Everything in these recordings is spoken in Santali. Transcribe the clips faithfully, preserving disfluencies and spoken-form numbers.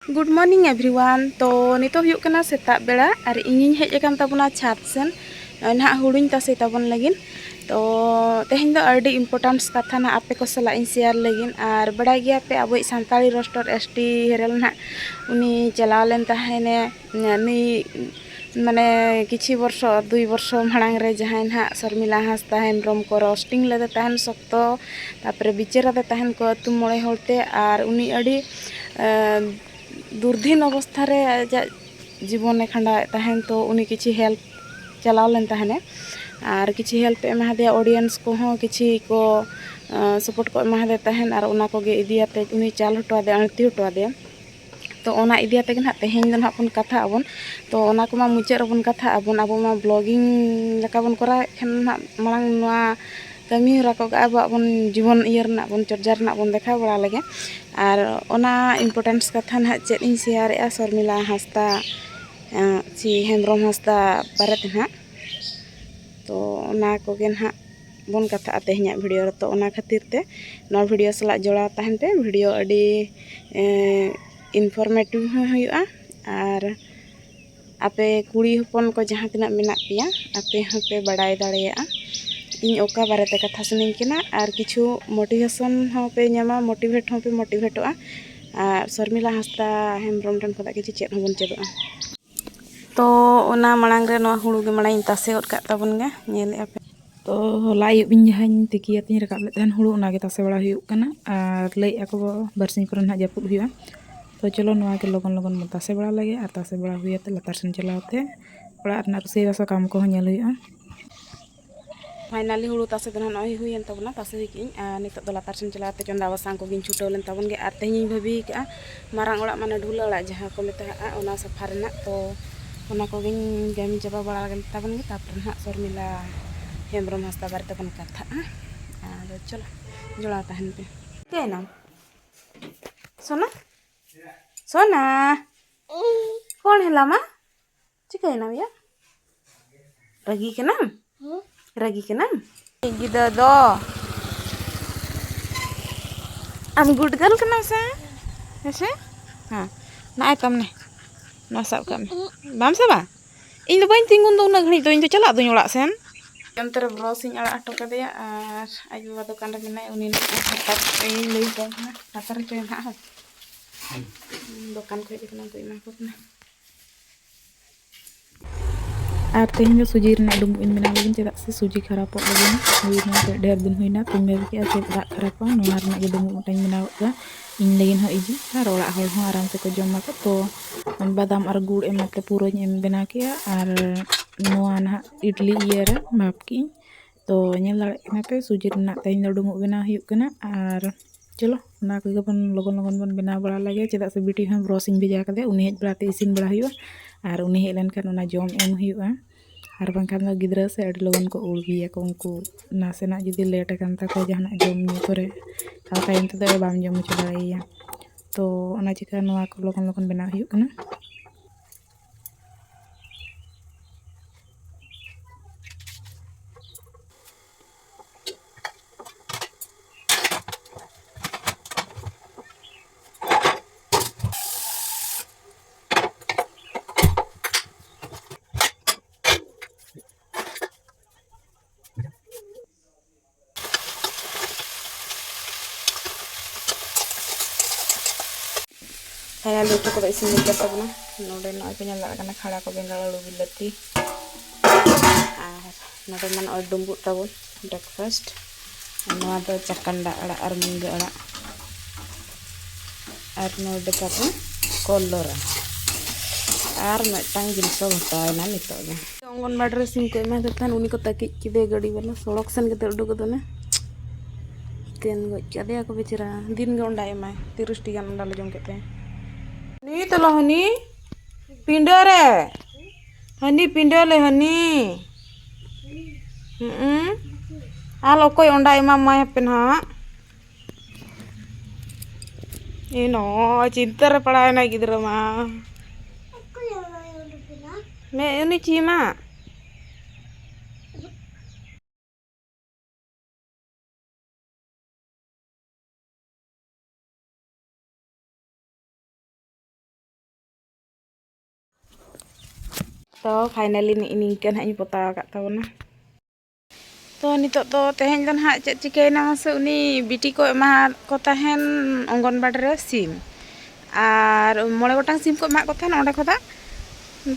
Good morning everyone. ᱛᱚ ᱱᱤᱛᱚᱜ ᱦᱩᱭᱩᱜ ᱠᱟᱱᱟ ᱥᱮᱛᱟᱜ ᱵᱮᱲᱟ ᱟᱨ ᱤᱧᱤᱧ ᱦᱮᱡ ᱟᱠᱟᱱ ᱛᱟᱵᱚᱱᱟ ᱪᱷᱟᱫᱽ ᱥᱮᱱ᱾ ᱱᱚᱜᱼᱚᱭ ᱱᱟᱦᱟᱜ ᱦᱩᱲᱩᱧ ᱛᱟᱥᱮ ᱛᱟᱵᱚᱱ ᱞᱟᱹᱜᱤᱫ᱾ ᱛᱚ ᱛᱮᱦᱮᱧ ᱫᱚ ᱟᱹᱰᱤ important ᱠᱟᱛᱷᱟ ᱱᱟᱦᱟᱜ ᱟᱯᱮ ᱠᱚ ᱥᱟᱞᱟᱜ ᱤᱧ share ᱞᱟᱹᱜᱤᱫ᱾ ᱟᱨ ᱵᱟᱲᱟᱭ ᱜᱮᱭᱟ ᱯᱮ ᱟᱵᱚᱭᱤᱡ ᱥᱟᱱᱛᱟᱲᱤ ᱨᱳᱥᱴᱟᱨ ᱮᱥ ᱴᱤ ᱦᱮᱨᱮᱞ ᱱᱟᱦᱟᱜ ᱩᱱᱤ ᱪᱟᱞᱟᱣ ᱞᱮᱱ ᱛᱟᱦᱮᱱᱮ, ᱱᱩᱭ ᱢᱟᱱᱮ ᱠᱤᱪᱷᱤ ᱵᱚᱨᱥᱚ ᱫᱩᱭ ᱵᱚᱨᱥᱚ ᱢᱟᱲᱟᱝ ᱨᱮ ᱡᱟᱦᱟᱸᱭ ᱱᱟᱦᱟᱜ ᱥᱚᱨᱢᱤᱞᱟ ᱦᱟᱸᱥᱫᱟ ᱦᱮᱢᱵᱨᱚᱢ ᱠᱚ ᱨᱳᱥᱴᱤᱝ ᱞᱮᱫᱮ ᱛᱟᱦᱮᱱ ᱥᱚᱠᱛᱚ, ᱛᱟᱨᱯᱚᱨᱮ ᱵᱤᱪᱟᱹᱨ ᱟᱫᱮ ᱛᱟᱦᱮᱱ ᱠᱚ ᱟᱹᱛᱩ ᱢᱚᱬᱮ ᱦᱚᱲ ᱛᱮ᱾ ᱟᱨ ᱩᱱᱤ ᱟᱹᱰᱤ ᱫᱩᱨᱫᱷᱤᱱ ᱚᱵᱚᱥᱛᱷᱟ ᱨᱮ ᱟᱡᱟᱜ ᱡᱤᱵᱚᱱᱮ ᱠᱷᱟᱸᱰᱟᱣᱮᱫ ᱛᱟᱦᱮᱱ᱾ ᱛᱚ ᱩᱱᱤ ᱠᱤᱪᱷᱤ help ᱪᱟᱞᱟᱣ ᱞᱮᱱ ᱛᱟᱦᱮᱱᱮ ᱟᱨ ᱠᱤᱪᱷᱤ help ᱮ ᱮᱢᱟ ᱫᱮᱭᱟ᱾ Audience ᱠᱚᱦᱚᱸ ᱠᱤᱪᱷᱤ ᱠᱚ support ᱠᱚ ᱮᱢᱟ ᱫᱮ ᱛᱟᱦᱮᱱ ᱟᱨ ᱚᱱᱟ ᱠᱚᱜᱮ ᱤᱫᱤᱭᱟᱛᱮ ᱩᱱᱤ ᱪᱟᱞ ᱦᱚᱴᱚ ᱟᱫᱮᱭᱟ, ᱟᱬᱛᱤ ᱦᱚᱴᱚ ᱟᱫᱮᱭᱟ᱾ ᱛᱚ ᱚᱱᱟ ᱤᱫᱤᱭᱟᱛᱮ ᱜᱮ ᱱᱟᱦᱟᱜ ᱛᱮᱦᱮᱧ ᱫᱚ ᱱᱟᱦᱟᱜ ᱵᱚᱱ ᱠᱟᱛᱷᱟᱜ ᱟᱵᱚᱱ᱾ ᱛᱚ ᱚᱱᱟ ᱠᱚᱢᱟ ᱢᱩᱪᱟᱹᱫ ᱨᱮᱵᱚᱱ ᱠᱟᱛᱷᱟᱜ ᱟᱵᱚᱱ᱾ ᱟᱵᱚ ᱢᱟ vlogging ᱞᱮᱠᱟ ᱵᱚᱱ ᱠᱚᱨᱟᱣᱮᱫ ᱠᱷᱟᱱ ᱱᱟᱦᱟᱜ ᱢᱟᱲᱟᱝ ᱱᱚᱣᱟ ᱠᱟᱹᱢᱤ ᱦᱚᱨᱟ ᱠᱚᱜᱮ ᱟᱵᱚᱣᱟᱜ ᱵᱚᱱ ᱡᱤᱵᱚᱱ ᱤᱭᱟᱹ ᱨᱮᱱᱟᱜ ᱵᱚᱱ ᱪᱚᱨᱪᱟ ᱨᱮᱱᱟᱜ ᱵᱚᱱ ᱫᱮᱠᱷᱟᱣ ᱵᱟᱲᱟ ᱞᱮᱜᱮ᱾ ᱟᱨ ᱚᱱᱟ importance ᱠᱟᱛᱷᱟ ᱱᱟᱦᱟᱜ ᱪᱮᱫ ᱤᱧ share ᱮᱫᱼᱟ ᱥᱚᱨᱢᱤᱞᱟ ᱦᱟᱸᱥᱫᱟ ᱪᱤ ᱦᱮᱢᱵᱨᱚᱢ ᱦᱟᱸᱥᱫᱟ ᱵᱟᱨᱮᱛᱮ ᱱᱟᱦᱟᱜ᱾ ᱛᱚ ᱚᱱᱟ ᱠᱚᱜᱮ ᱱᱟᱦᱟᱜ ᱵᱚᱱ ᱠᱟᱛᱷᱟᱜᱼᱟ ᱛᱮᱦᱮᱧᱟᱜ video ᱨᱮ᱾ ᱛᱚ ᱚᱱᱟ ᱠᱷᱟᱹᱛᱤᱨ ᱛᱮ ᱱᱚᱣᱟ video ᱥᱟᱞᱟᱜ ᱡᱚᱲᱟᱣ ᱛᱟᱦᱮᱱ ᱯᱮ᱾ Video ᱟᱹᱰᱤ informative ᱦᱚᱸ ᱦᱩᱭᱩᱜᱼᱟ ᱟᱨ ᱟᱯᱮ ᱠᱩᱲᱤ ᱦᱚᱯᱚᱱ ᱠᱚ ᱡᱟᱦᱟᱸ ᱛᱤᱱᱟᱹᱜ ᱢᱮᱱᱟᱜ ᱯᱮᱭᱟ, ᱟᱯᱮ ᱦᱚᱸᱯᱮ ᱵᱟᱲᱟᱭ ᱫᱟᱲᱮᱭᱟᱜᱼᱟ ᱤᱧ ᱚᱠᱟ ᱵᱟᱨᱮᱛᱮ ᱠᱟᱛᱷᱟ ᱥᱟᱱᱟᱧ ᱠᱟᱱᱟ᱾ ᱟᱨ ᱠᱤᱪᱷᱩ motivation ᱦᱚᱸᱯᱮ ᱧᱟᱢᱟ, motivate ᱦᱚᱸᱯᱮ motivateᱚᱜᱼᱟ᱾ ᱟᱨ ᱥᱚᱨᱢᱤᱞᱟ ᱦᱟᱸᱥᱫᱟ ᱦᱮᱢᱵᱨᱚᱢ ᱴᱷᱮᱱ ᱠᱷᱚᱱᱟᱜ ᱠᱤᱪᱷᱩ ᱪᱮᱫ ᱦᱚᱸᱵᱚᱱ ᱪᱮᱫᱚᱜᱼᱟ᱾ ᱛᱚ ᱚᱱᱟ ᱢᱟᱲᱟᱝ ᱨᱮ ᱱᱚᱣᱟ ᱦᱩᱲᱩ ᱜᱮ ᱢᱟᱲᱟᱝ ᱤᱧ ᱛᱟᱥᱮ ᱜᱚᱫ ᱠᱟᱜ ᱛᱟᱵᱚᱱ ᱜᱮ, ᱧᱮᱞᱮᱫᱼᱟ ᱯᱮ᱾ ᱛᱚ ᱦᱚᱞᱟ ᱟᱹᱭᱩᱵ ᱤᱧ ᱡᱟᱦᱟᱸᱧ ᱛᱤᱠᱤᱭᱟᱛᱤᱧ ᱨᱟᱠᱟᱵ ᱞᱮᱫ ᱛᱟᱦᱮᱱ ᱦᱩᱲᱩ, ᱚᱱᱟᱜᱮ ᱛᱟᱥᱮ ᱵᱟᱲᱟ ᱦᱩᱭᱩᱜ ᱠᱟᱱᱟ᱾ ᱟᱨ ᱞᱟᱹᱭᱮᱫᱼᱟ ᱠᱚ ᱵᱟᱨᱥᱤᱧ ᱯᱚᱨᱮ ᱱᱟᱦᱟᱜ ᱡᱟᱹᱯᱩᱫ ᱦᱩᱭᱩᱜᱼᱟ᱾ ᱛᱚ ᱪᱚᱞᱚ ᱱᱚᱣᱟ ᱜᱮ ᱞᱚᱜᱚᱱ ᱞᱚᱜᱚᱱ ᱵᱚᱱ ᱛᱟᱥᱮ ᱵᱟᱲᱟ ᱞᱮᱜᱮ᱾ ᱟᱨ ᱛᱟᱥᱮ ᱵᱟᱲᱟ ᱦᱩᱭ ᱟᱛᱮ ᱞᱟᱛᱟᱨ ᱥᱮᱱ ᱪᱟᱞᱟᱣ ᱛᱮ ᱚᱲᱟᱜ ᱨᱮᱱᱟᱜ ᱨᱚᱥᱚᱭ ᱵᱟᱥᱟ ᱠᱟᱢ ᱠᱚᱦᱚᱸ ᱧᱮᱞ ᱦᱩᱭᱩᱜᱼᱟ᱾ Finally ᱦᱩᱲᱩ ᱛᱟᱥᱮ ᱫᱚ ᱱᱟᱦᱟᱜ ᱱᱚᱜᱼᱚᱭ ᱦᱩᱭᱮᱱ ᱛᱟᱵᱚᱱᱟ, ᱛᱟᱥᱮ ᱦᱩᱭ ᱠᱮᱜᱼᱟᱹᱧ᱾ ᱟᱨ ᱱᱤᱛᱚᱜ ᱫᱚ ᱞᱟᱛᱟᱨ ᱥᱮᱱ ᱪᱟᱞᱟᱣ ᱠᱟᱛᱮ ᱪᱚᱸᱫᱟ ᱵᱟᱥᱟᱝ ᱠᱚᱜᱮᱧ ᱪᱷᱩᱴᱟᱹᱣ ᱞᱮᱱ ᱛᱟᱵᱚᱱ ᱜᱮ᱾ ᱟᱨ ᱛᱮᱦᱮᱧᱤᱧ ᱵᱷᱟᱹᱵᱤ ᱠᱟᱜᱼᱟ, ᱢᱟᱨᱟᱝ ᱚᱲᱟᱜ ᱢᱟᱱᱮ ᱰᱷᱩᱞᱟᱹ ᱚᱲᱟᱜ ᱡᱟᱦᱟᱸ ᱠᱚ ᱢᱮᱛᱟᱜᱼᱟ, ᱚᱱᱟ ᱥᱟᱯᱷᱟ ᱨᱮᱱᱟᱜ᱾ ᱛᱚ ᱚᱱᱟ ᱠᱚᱜᱮᱧ ᱠᱟᱹᱢᱤ ᱪᱟᱵᱟ ᱵᱟᱲᱟ ᱞᱮᱱ ᱛᱟᱵᱚᱱ ᱜᱮ, ᱛᱟᱨᱯᱚᱨᱮ ᱱᱟᱦᱟᱜ ᱥᱚᱨᱢᱤᱞᱟ ᱦᱮᱢᱵᱨᱚᱢ ᱦᱟᱸᱥᱫᱟ ᱵᱟᱨᱮ ᱛᱮᱵᱚᱱ ᱠᱟᱛᱷᱟᱜᱼᱟ᱾ ᱟᱫᱚ ᱪᱚᱞᱚ ᱡᱚᱲᱟᱣ ᱛᱟᱦᱮᱱ ᱯᱮ᱾ ᱪᱤᱠᱟᱹᱭᱮᱱᱟᱢ ᱥᱳᱱᱟ? ᱥᱳᱱᱟ, ᱠᱚᱱ ᱦᱮᱞᱟ ᱢᱟ? ᱪᱤᱠᱟᱹᱭᱮᱱᱟᱢ ᱭᱟ? ᱨᱟᱹᱜᱤ ᱠᱟᱱᱟᱢ? ᱨᱟᱹᱜᱤ ᱠᱟᱱᱟᱢ? ᱜᱤᱫᱽᱨᱟᱹ ᱫᱚ ᱟᱢ good girl ᱠᱟᱱᱟᱢ ᱥᱮ? ᱦᱮᱸ ᱥᱮ? ᱦᱮᱸ᱾ ᱱᱚᱜᱼᱚᱭ ᱛᱟᱢ ᱱᱮ, ᱱᱚᱣᱟ ᱥᱟᱵ ᱠᱟᱜ ᱢᱮ᱾ ᱵᱟᱢ ᱥᱟᱵᱟ? ᱤᱧ ᱫᱚ ᱵᱟᱹᱧ ᱛᱤᱸᱜᱩᱱ ᱫᱚ ᱩᱱᱟᱹᱜ ᱜᱷᱟᱹᱲᱤᱡ ᱫᱚ, ᱤᱧ ᱫᱚ ᱪᱟᱞᱟᱜ ᱫᱩᱧ ᱚᱲᱟᱜ ᱥᱮᱱ᱾ ᱚᱱᱛᱮ ᱨᱮ ᱵᱨᱚᱥ ᱤᱧ ᱟᱲᱟᱜ ᱦᱚᱴᱚ ᱠᱟᱫᱮᱭᱟ, ᱟᱨ ᱟᱡ ᱵᱟᱵᱟ ᱫᱚᱠᱟᱱ ᱨᱮ ᱢᱮᱱᱟᱭᱟ, ᱩᱱᱤ ᱱᱟᱦᱟᱜ ᱦᱟᱛᱟᱣ ᱤᱧ ᱞᱟᱹᱭ ᱟᱠᱚ ᱠᱟᱱᱟ, ᱦᱟᱛᱟᱣ ᱦᱚᱪᱚᱭ ᱱᱟᱦᱟᱜ᱾ ᱫᱚᱠᱟᱱ ᱠᱷᱚᱡ ᱦᱮᱡ ᱠᱟᱱᱟ, ᱩᱱᱠᱩ ᱮᱢᱟ ᱠᱚ ᱠᱟᱱᱟ᱾ ᱟᱨ ᱛᱮᱦᱮᱧ ᱫᱚ ᱥᱩᱡᱤ ᱨᱮᱱᱟᱜ ᱰᱩᱸᱵᱩᱜ ᱤᱧ ᱵᱮᱱᱟᱣ ᱞᱟᱹᱜᱤᱫ, ᱪᱮᱫᱟᱜ ᱥᱮ ᱥᱩᱡᱤ ᱠᱷᱟᱨᱟᱯᱚᱜ ᱞᱟᱹᱜᱤᱫ ᱦᱩᱭᱱᱟ, ᱰᱷᱮᱨ ᱫᱤᱱ ᱦᱩᱭᱱᱟ, ᱛᱤᱧ ᱵᱮᱵᱚᱦᱟᱨ ᱠᱮᱫᱼᱟ, ᱪᱮᱫ ᱫᱟᱜ ᱠᱷᱟᱨᱟᱯᱚᱜᱼᱟ, ᱱᱚᱣᱟ ᱨᱮᱱᱟᱜ ᱜᱮ ᱰᱩᱸᱵᱩᱜ ᱢᱤᱫᱴᱟᱝ ᱤᱧ ᱵᱮᱱᱟᱣ ᱠᱟᱜᱼᱟ᱾ ᱤᱧ ᱞᱟᱹᱜᱤᱫ ᱦᱚᱸ ᱤᱡᱤ ᱟᱨ ᱚᱲᱟᱜ ᱦᱚᱲ ᱦᱚᱸ ᱟᱨᱟᱢ ᱛᱮᱠᱚ ᱡᱚᱢ ᱢᱟᱠᱚ᱾ ᱛᱚ ᱵᱟᱫᱟᱢ ᱟᱨ ᱜᱩᱲ ᱮᱢ ᱠᱟᱛᱮ ᱯᱩᱨᱟᱹᱧ ᱮᱢ ᱵᱮᱱᱟᱣ ᱠᱮᱜᱼᱟ, ᱟᱨ ᱱᱚᱣᱟ ᱱᱟᱦᱟᱜ ᱤᱰᱞᱤ ᱤᱭᱟᱹ ᱨᱮ ᱵᱷᱟᱯ ᱠᱮᱜᱼᱟᱹᱧ᱾ ᱛᱚ ᱧᱮᱞ ᱫᱟᱲᱮᱭᱟᱜ ᱠᱟᱱᱟ ᱯᱮ, ᱥᱩᱡᱤ ᱨᱮᱱᱟᱜ ᱛᱮᱦᱮᱧ ᱫᱚ ᱰᱩᱸᱵᱩᱜ ᱵᱮᱱᱟᱣ ᱦᱩᱭᱩᱜ ᱠᱟᱱᱟ᱾ ᱟᱨ ᱪᱚᱞᱚ, ᱚᱱᱟ ᱠᱚᱜᱮ ᱵᱚᱱ ᱞᱚᱜᱚᱱ ᱞᱚᱜᱚᱱ ᱵᱚᱱ ᱵᱮᱱᱟᱣ ᱵᱟᱲᱟ ᱞᱮᱜᱮ, ᱪᱮᱫᱟᱜ ᱥᱮ ᱵᱤᱴᱤ ᱦᱚᱸ ᱵᱨᱚᱥ ᱤᱧ ᱵᱷᱮᱡᱟ ᱠᱟᱫᱮᱭᱟ, ᱩᱱᱤ ᱦᱮᱡ ᱵᱟᱲᱟ ᱛᱮ ᱤᱥᱤᱱ ᱵᱟᱲᱟ ᱦᱩᱭᱩᱜᱼᱟ᱾ ᱟᱨ ᱩᱱᱤ ᱦᱮᱡ ᱞᱮᱱᱠᱷᱟᱱ ᱚᱱᱟ ᱡᱚᱢ ᱮᱢ ᱦᱩᱭᱩᱜᱼᱟ, ᱟᱨ ᱵᱟᱝᱠᱷᱟᱱ ᱫᱚ ᱜᱤᱫᱽᱨᱟᱹ ᱥᱮ ᱟᱹᱰᱤ ᱞᱚᱜᱚᱱ ᱠᱚ ᱩᱲᱵᱤᱭᱟᱠᱚ ᱩᱱᱠᱩ, ᱱᱟᱥᱮᱱᱟᱜ ᱡᱩᱫᱤ ᱞᱮᱴ ᱟᱠᱟᱱ ᱛᱟᱠᱚᱣᱟ ᱡᱟᱦᱟᱱᱟᱜ ᱡᱚᱢ ᱧᱩ ᱠᱚᱨᱮ, ᱛᱟᱦᱚᱞᱮ ᱛᱟᱭᱚᱢ ᱛᱮᱫᱚ ᱵᱟᱢ ᱡᱚᱢ ᱦᱚᱪᱚ ᱫᱟᱲᱮᱭᱟᱭᱟ᱾ ᱛᱚ ᱚᱱᱟ ᱪᱤᱠᱟᱹ ᱱᱚᱣᱟ ᱠᱚ ᱞᱚᱜᱚᱱ ᱞᱚᱜᱚᱱ ᱵᱮᱱᱟᱣ ᱦᱩᱭᱩᱜ ᱠᱟᱱᱟ᱾ ᱦᱮᱸ, ᱟᱞᱮ ᱩᱛᱩ ᱠᱚᱫᱚ ᱤᱥᱤᱱ ᱦᱩᱭ ᱠᱟᱱ ᱛᱟᱵᱚᱱᱟ᱾ ᱱᱚᱰᱮ ᱱᱚᱜᱼᱚᱭ ᱯᱮ ᱧᱮᱞ ᱫᱟᱲᱮᱭᱟᱜ ᱠᱟᱱᱟ, ᱠᱷᱟᱲᱟ ᱠᱚ, ᱵᱮᱸᱜᱟᱲ, ᱟᱹᱞᱩ, ᱵᱤᱞᱟᱹᱛᱤ, ᱟᱨ ᱱᱚᱰᱮ ᱢᱟ ᱱᱚᱜᱼᱚᱭ ᱰᱩᱸᱵᱩᱜ ᱛᱟᱵᱚᱱ breakfast᱾ ᱱᱚᱣᱟ ᱫᱚ ᱪᱟᱠᱟᱱᱰᱟ ᱟᱲᱟᱜ ᱟᱨ ᱢᱩᱱᱜᱟᱹ ᱟᱲᱟᱜ, ᱟᱨ ᱱᱚᱰᱮ ᱛᱟᱵᱚᱱ ᱠᱚᱞᱚᱨᱟ, ᱟᱨ ᱢᱤᱫᱴᱟᱝ ᱡᱤᱱᱤᱥ ᱦᱚᱸ ᱜᱷᱚᱴᱟᱣᱮᱱᱟ ᱱᱤᱛᱚᱜ ᱫᱚ᱾ ᱚᱝᱜᱚᱱᱵᱟᱲᱤ ᱨᱮ ᱥᱤᱢ ᱠᱚ ᱮᱢᱟᱭ ᱠᱟᱱ ᱛᱟᱦᱮᱱ, ᱩᱱᱤ ᱠᱚ ᱛᱟᱹᱠᱤᱡ ᱠᱮᱫᱮᱭᱟ ᱜᱟᱹᱰᱤ ᱵᱟᱞᱟ, ᱥᱚᱲᱚᱠ ᱥᱮᱱ ᱠᱟᱛᱮ ᱩᱰᱩᱠ ᱜᱚᱫ ᱮᱱᱟ᱾ ᱛᱮᱱ ᱜᱚᱡ ᱠᱮᱫᱮᱭᱟ ᱠᱚ ᱵᱮᱪᱟᱨᱟ, ᱫᱤᱱ ᱜᱮ ᱚᱸᱰᱟ ᱮᱢᱟᱭ, ᱛᱤᱨᱤᱥ ᱴᱤ ᱜᱟᱱ ᱚᱸᱰᱟ ᱞᱮ ᱡᱚᱢ ᱠᱮᱫ ᱛᱟᱭᱟ᱾ ᱱᱤᱛ ᱞᱚ ᱦᱟᱹᱱᱤ ᱯᱤᱸᱰᱟᱹ ᱨᱮ, ᱦᱟᱹᱱᱤ ᱯᱤᱸᱰᱟᱹ ᱞᱮ ᱦᱟᱹᱱᱤ᱾ ᱦᱩᱸ, ᱟᱨ ᱚᱠᱚᱭ ᱚᱸᱰᱟ ᱮᱢᱟᱢᱟᱭ ᱦᱟᱯᱮ ᱱᱟᱦᱟᱜ᱾ ᱮ ᱱᱚᱜᱼᱚᱭ ᱪᱤᱱᱛᱟᱹ ᱨᱮ ᱯᱟᱲᱟᱣᱮᱱᱟᱭ ᱜᱤᱫᱽᱨᱟᱹ ᱢᱟ᱾ ᱢᱮ ᱩᱱᱤ ᱪᱤᱢᱟ᱾ ᱛᱚ finally ᱱᱤᱝᱠᱟᱹ ᱱᱟᱦᱟᱜ ᱤᱧ ᱯᱚᱛᱟᱣ ᱟᱠᱟᱫ ᱛᱟᱵᱚᱱᱟ᱾ ᱛᱚ ᱱᱤᱛᱚᱜ ᱫᱚ ᱛᱮᱦᱮᱧ ᱫᱚ ᱱᱟᱦᱟᱜ ᱪᱮᱫ ᱪᱤᱠᱟᱹᱭᱮᱱᱟ ᱢᱟᱥᱮ, ᱩᱱᱤ ᱵᱤᱴᱤ ᱠᱚ ᱮᱢᱟ ᱠᱚ ᱛᱟᱦᱮᱱ ᱚᱝᱜᱚᱱᱵᱟᱲᱤ ᱨᱮ ᱥᱤᱢ, ᱟᱨ ᱢᱚᱬᱮ ᱜᱚᱴᱟᱝ ᱥᱤᱢ ᱠᱚ ᱮᱢᱟᱜ ᱠᱚ ᱛᱟᱦᱮᱱ᱾ ᱚᱸᱰᱮ ᱠᱷᱚᱱᱟᱜ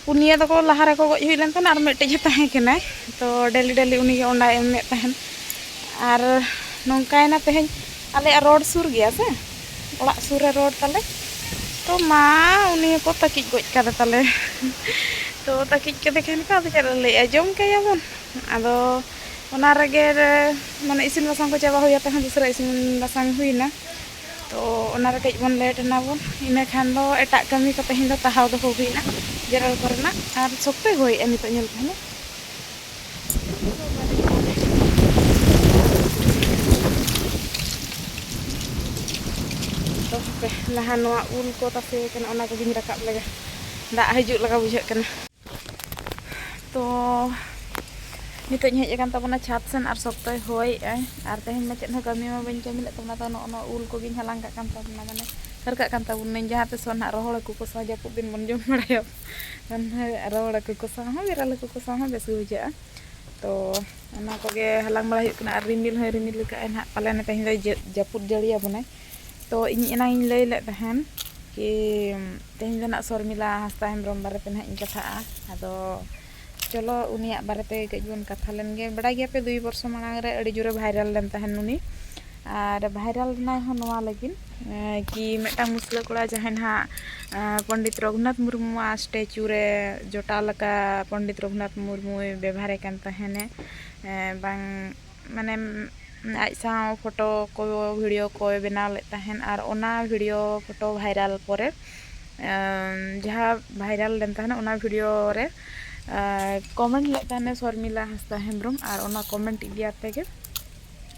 ᱯᱩᱱᱭᱟᱹ ᱫᱚᱠᱚ ᱞᱟᱦᱟ ᱨᱮᱠᱚ ᱜᱚᱡ ᱦᱩᱭ ᱞᱮᱱ ᱛᱟᱦᱮᱱ, ᱟᱨ ᱢᱤᱫᱴᱮᱡ ᱮ ᱛᱟᱦᱮᱸ ᱠᱟᱱᱟᱭ᱾ ᱛᱚ ᱰᱮᱞᱤ ᱰᱮᱞᱤ ᱩᱱᱤᱜᱮ ᱚᱸᱰᱟᱭ ᱮᱢᱮᱫ ᱛᱟᱦᱮᱱ᱾ ᱟᱨ ᱱᱚᱝᱠᱟᱭᱮᱱᱟ ᱛᱮᱦᱮᱧ, ᱟᱞᱮᱭᱟᱜ ᱨᱳᱰ ᱥᱩᱨ ᱜᱮᱭᱟ ᱥᱮ, ᱚᱲᱟᱜ ᱥᱩᱨ ᱨᱮ ᱨᱳᱰ ᱛᱟᱞᱮ᱾ ᱛᱚ ᱢᱟ ᱩᱱᱤ ᱦᱚᱸᱠᱚ ᱛᱟᱹᱠᱤᱡ ᱜᱚᱡ ᱠᱟᱫᱮ ᱛᱟᱞᱮ᱾ ᱛᱚ ᱛᱟᱹᱠᱤᱡ ᱠᱟᱫᱮ ᱠᱷᱟᱱ ᱠᱚ, ᱟᱫᱚ ᱪᱮᱫ ᱞᱮ ᱞᱟᱹᱭᱟ, ᱡᱚᱢ ᱠᱟᱭᱟᱵᱚᱱ᱾ ᱟᱫᱚ ᱚᱱᱟ ᱨᱮᱜᱮ ᱢᱟᱱᱮ ᱤᱥᱤᱱ ᱵᱟᱥᱟᱝ ᱠᱚ ᱪᱟᱵᱟ ᱦᱩᱭ ᱠᱟᱛᱮ ᱦᱚᱸ ᱫᱚᱥᱨᱟ ᱤᱥᱤᱱ ᱵᱟᱥᱟᱝ ᱦᱩᱭᱱᱟ᱾ ᱛᱚ ᱚᱱᱟ ᱨᱮ ᱠᱟᱹᱡ ᱵᱚᱱ ᱞᱮᱴ ᱮᱱᱟ ᱵᱚᱱ, ᱤᱱᱟᱹ ᱠᱷᱟᱱ ᱫᱚ ᱮᱴᱟᱜ ᱠᱟᱹᱢᱤ ᱠᱚ ᱛᱮᱦᱮᱧ ᱫᱚ ᱛᱟᱦᱟᱣ ᱫᱚᱦᱚ ᱦᱩᱭᱱᱟ ᱡᱮᱨᱮᱲ ᱠᱚᱨᱮᱱᱟᱜ᱾ ᱟᱨ ᱥᱚᱠᱛᱚᱭ ᱦᱚᱭᱮᱜᱼᱟ ᱱᱤᱛᱚᱜ, ᱧᱮᱞ ᱛᱟᱦᱞᱮ᱾ ᱛᱚ ᱦᱟᱯᱮ, ᱞᱟᱦᱟ ᱱᱚᱣᱟ ᱩᱞ ᱠᱚ ᱛᱟᱥᱮ ᱠᱟᱱᱟ, ᱚᱱᱟ ᱠᱚᱜᱮᱧ ᱨᱟᱠᱟᱵ ᱞᱮᱜᱮ, ᱫᱟᱜ ᱦᱤᱡᱩᱜ ᱞᱮᱠᱟ ᱵᱩᱡᱷᱟᱹᱜ ᱠᱟᱱᱟ᱾ ᱛᱚ ᱱᱤᱛᱚᱜ ᱤᱧ ᱦᱮᱡ ᱟᱠᱟᱱ ᱛᱟᱵᱚᱱᱟ ᱪᱷᱟᱫᱽ ᱥᱮᱱ, ᱟᱨ ᱥᱚᱠᱛᱚᱭ ᱦᱚᱭᱮᱜᱼᱟᱭ᱾ ᱟᱨ ᱛᱮᱦᱮᱧ ᱢᱟ ᱪᱮᱫ ᱦᱚᱸ ᱠᱟᱹᱢᱤ ᱢᱟ ᱵᱟᱹᱧ ᱠᱟᱹᱢᱤ ᱞᱮᱫ ᱛᱟᱵᱚᱱᱟ, ᱛᱚ ᱱᱚᱜᱼᱚ ᱱᱚᱣᱟ ᱩᱞ ᱠᱚᱜᱮᱧ ᱦᱟᱞᱟᱝ ᱠᱟᱜ ᱠᱟᱱ ᱛᱟᱵᱚᱱᱟ, ᱢᱟᱱᱮ ᱦᱟᱹᱨ ᱠᱟᱜ ᱠᱟᱱ ᱛᱟᱵᱚᱱᱟᱹᱧ, ᱡᱟᱦᱟᱸ ᱛᱤᱥᱚᱜ ᱱᱟᱦᱟᱜ ᱨᱚᱦᱚᱲ ᱦᱟᱹᱠᱩ ᱠᱚ ᱥᱟᱶ ᱡᱟᱹᱯᱩᱫ ᱫᱤᱱ ᱵᱚᱱ ᱡᱚᱢ ᱵᱟᱲᱟᱭᱟ᱾ ᱨᱚᱦᱚᱲ ᱦᱟᱹᱠᱩ ᱠᱚ ᱥᱟᱶ ᱦᱚᱸ, ᱵᱮᱨᱮᱞ ᱦᱟᱹᱠᱩ ᱠᱚ ᱥᱟᱶ ᱦᱚᱸ ᱵᱮᱥ ᱜᱮ ᱵᱩᱡᱷᱟᱹᱜᱼᱟ᱾ ᱛᱚ ᱚᱱᱟ ᱠᱚᱜᱮ ᱦᱟᱞᱟᱝ ᱵᱟᱲᱟ ᱦᱩᱭᱩᱜ ᱠᱟᱱᱟ᱾ ᱟᱨ ᱨᱤᱢᱤᱞ ᱦᱚᱸᱭ ᱨᱤᱢᱤᱞ ᱟᱠᱟᱫᱼᱟᱭ ᱱᱟᱦᱟᱜ, ᱯᱟᱞᱮᱱ ᱛᱮᱦᱮᱧ ᱫᱚᱭ ᱡᱟᱹ-, ᱡᱟᱹᱯᱩᱫ ᱡᱟᱹᱲᱤᱭᱟᱵᱚᱱᱟᱭ᱾ ᱛᱚ ᱤᱧ ᱮᱱᱟᱝ ᱤᱧ ᱞᱟᱹᱭ ᱞᱮᱫ ᱛᱟᱦᱮᱱ ᱠᱤ ᱛᱮᱦᱮᱧ ᱫᱚ ᱱᱟᱜ ᱥᱚᱨᱢᱤᱞᱟ ᱦᱟᱸᱥᱫᱟ ᱦᱮᱢᱵᱨᱚᱢ ᱵᱟᱨᱮᱛᱮ ᱱᱟᱦᱟᱜ ᱤᱧ ᱠᱟᱛᱷᱟᱜᱼᱟ᱾ ᱟᱫᱚ ᱪᱚᱞᱚ ᱩᱱᱤᱭᱟᱜ ᱵᱟᱨᱮᱛᱮ ᱠᱟᱹᱡ ᱵᱚᱱ ᱠᱟᱛᱷᱟ ᱞᱮᱱ ᱜᱮ᱾ ᱵᱟᱲᱟᱭ ᱜᱮᱭᱟᱯᱮ, ᱫᱩᱭ ᱵᱚᱨᱥᱚ ᱢᱟᱲᱟᱝ ᱨᱮ ᱟᱹᱰᱤ ᱡᱳᱨᱮ ᱵᱷᱟᱭᱨᱟᱞ ᱞᱮᱱ ᱛᱟᱦᱮᱱ ᱩᱱᱤ᱾ ᱟᱨ ᱵᱷᱟᱭᱨᱟᱞ ᱞᱮᱱᱟᱭ ᱦᱚᱸ ᱱᱚᱣᱟ ᱞᱟᱹᱜᱤᱫ, ᱮᱸ, ᱠᱤ ᱢᱤᱫᱴᱟᱝ ᱢᱩᱥᱞᱟᱹ ᱠᱚᱲᱟ ᱡᱟᱦᱟᱸᱭ ᱱᱟᱦᱟᱜ, ᱮᱸ, ᱯᱚᱱᱰᱤᱛ ᱨᱚᱜᱷᱩᱱᱟᱛᱷ ᱢᱩᱨᱢᱩᱣᱟᱜ ᱥᱴᱮᱪᱩ ᱨᱮ ᱡᱚᱴᱟᱣ ᱞᱮᱠᱟ ᱯᱚᱱᱰᱤᱛ ᱨᱚᱜᱷᱩᱱᱟᱛᱷ ᱢᱩᱨᱢᱩᱭ ᱵᱮᱵᱷᱟᱨᱮ ᱠᱟᱱ ᱛᱟᱦᱮᱱᱮ, ᱮᱸ, ᱵᱟᱝ ᱢᱟᱱᱮ ᱟᱡ ᱥᱟᱶ ᱯᱷᱳᱴᱳ ᱠᱚ, ᱵᱷᱤᱰᱤᱭᱳ ᱠᱚᱭ ᱵᱮᱱᱟᱣ ᱞᱮᱫ ᱛᱟᱦᱮᱱ᱾ ᱟᱨ ᱚᱱᱟ ᱵᱷᱤᱰᱤᱭᱳ ᱯᱷᱳᱴᱳ ᱵᱷᱟᱭᱨᱟᱞ ᱯᱚᱨᱮ, ᱮᱸ, ᱡᱟᱦᱟᱸ ᱵᱷᱟᱭᱨᱟᱞ ᱞᱮᱱ ᱛᱟᱦᱮᱱᱟ, ᱚᱱᱟ ᱵᱷᱤᱰᱤᱭᱳ ᱨᱮ, ᱮᱸ, ᱠᱚᱢᱮᱱᱴ ᱞᱮᱫ ᱛᱟᱦᱮᱱᱮ ᱥᱚᱨᱢᱤᱞᱟ ᱦᱟᱸᱥᱫᱟ ᱦᱮᱢᱵᱨᱚᱢ᱾ ᱟᱨ ᱚᱱᱟ ᱠᱚᱢᱮᱱᱴ ᱤᱫᱤ ᱟᱛᱮ ᱜᱮ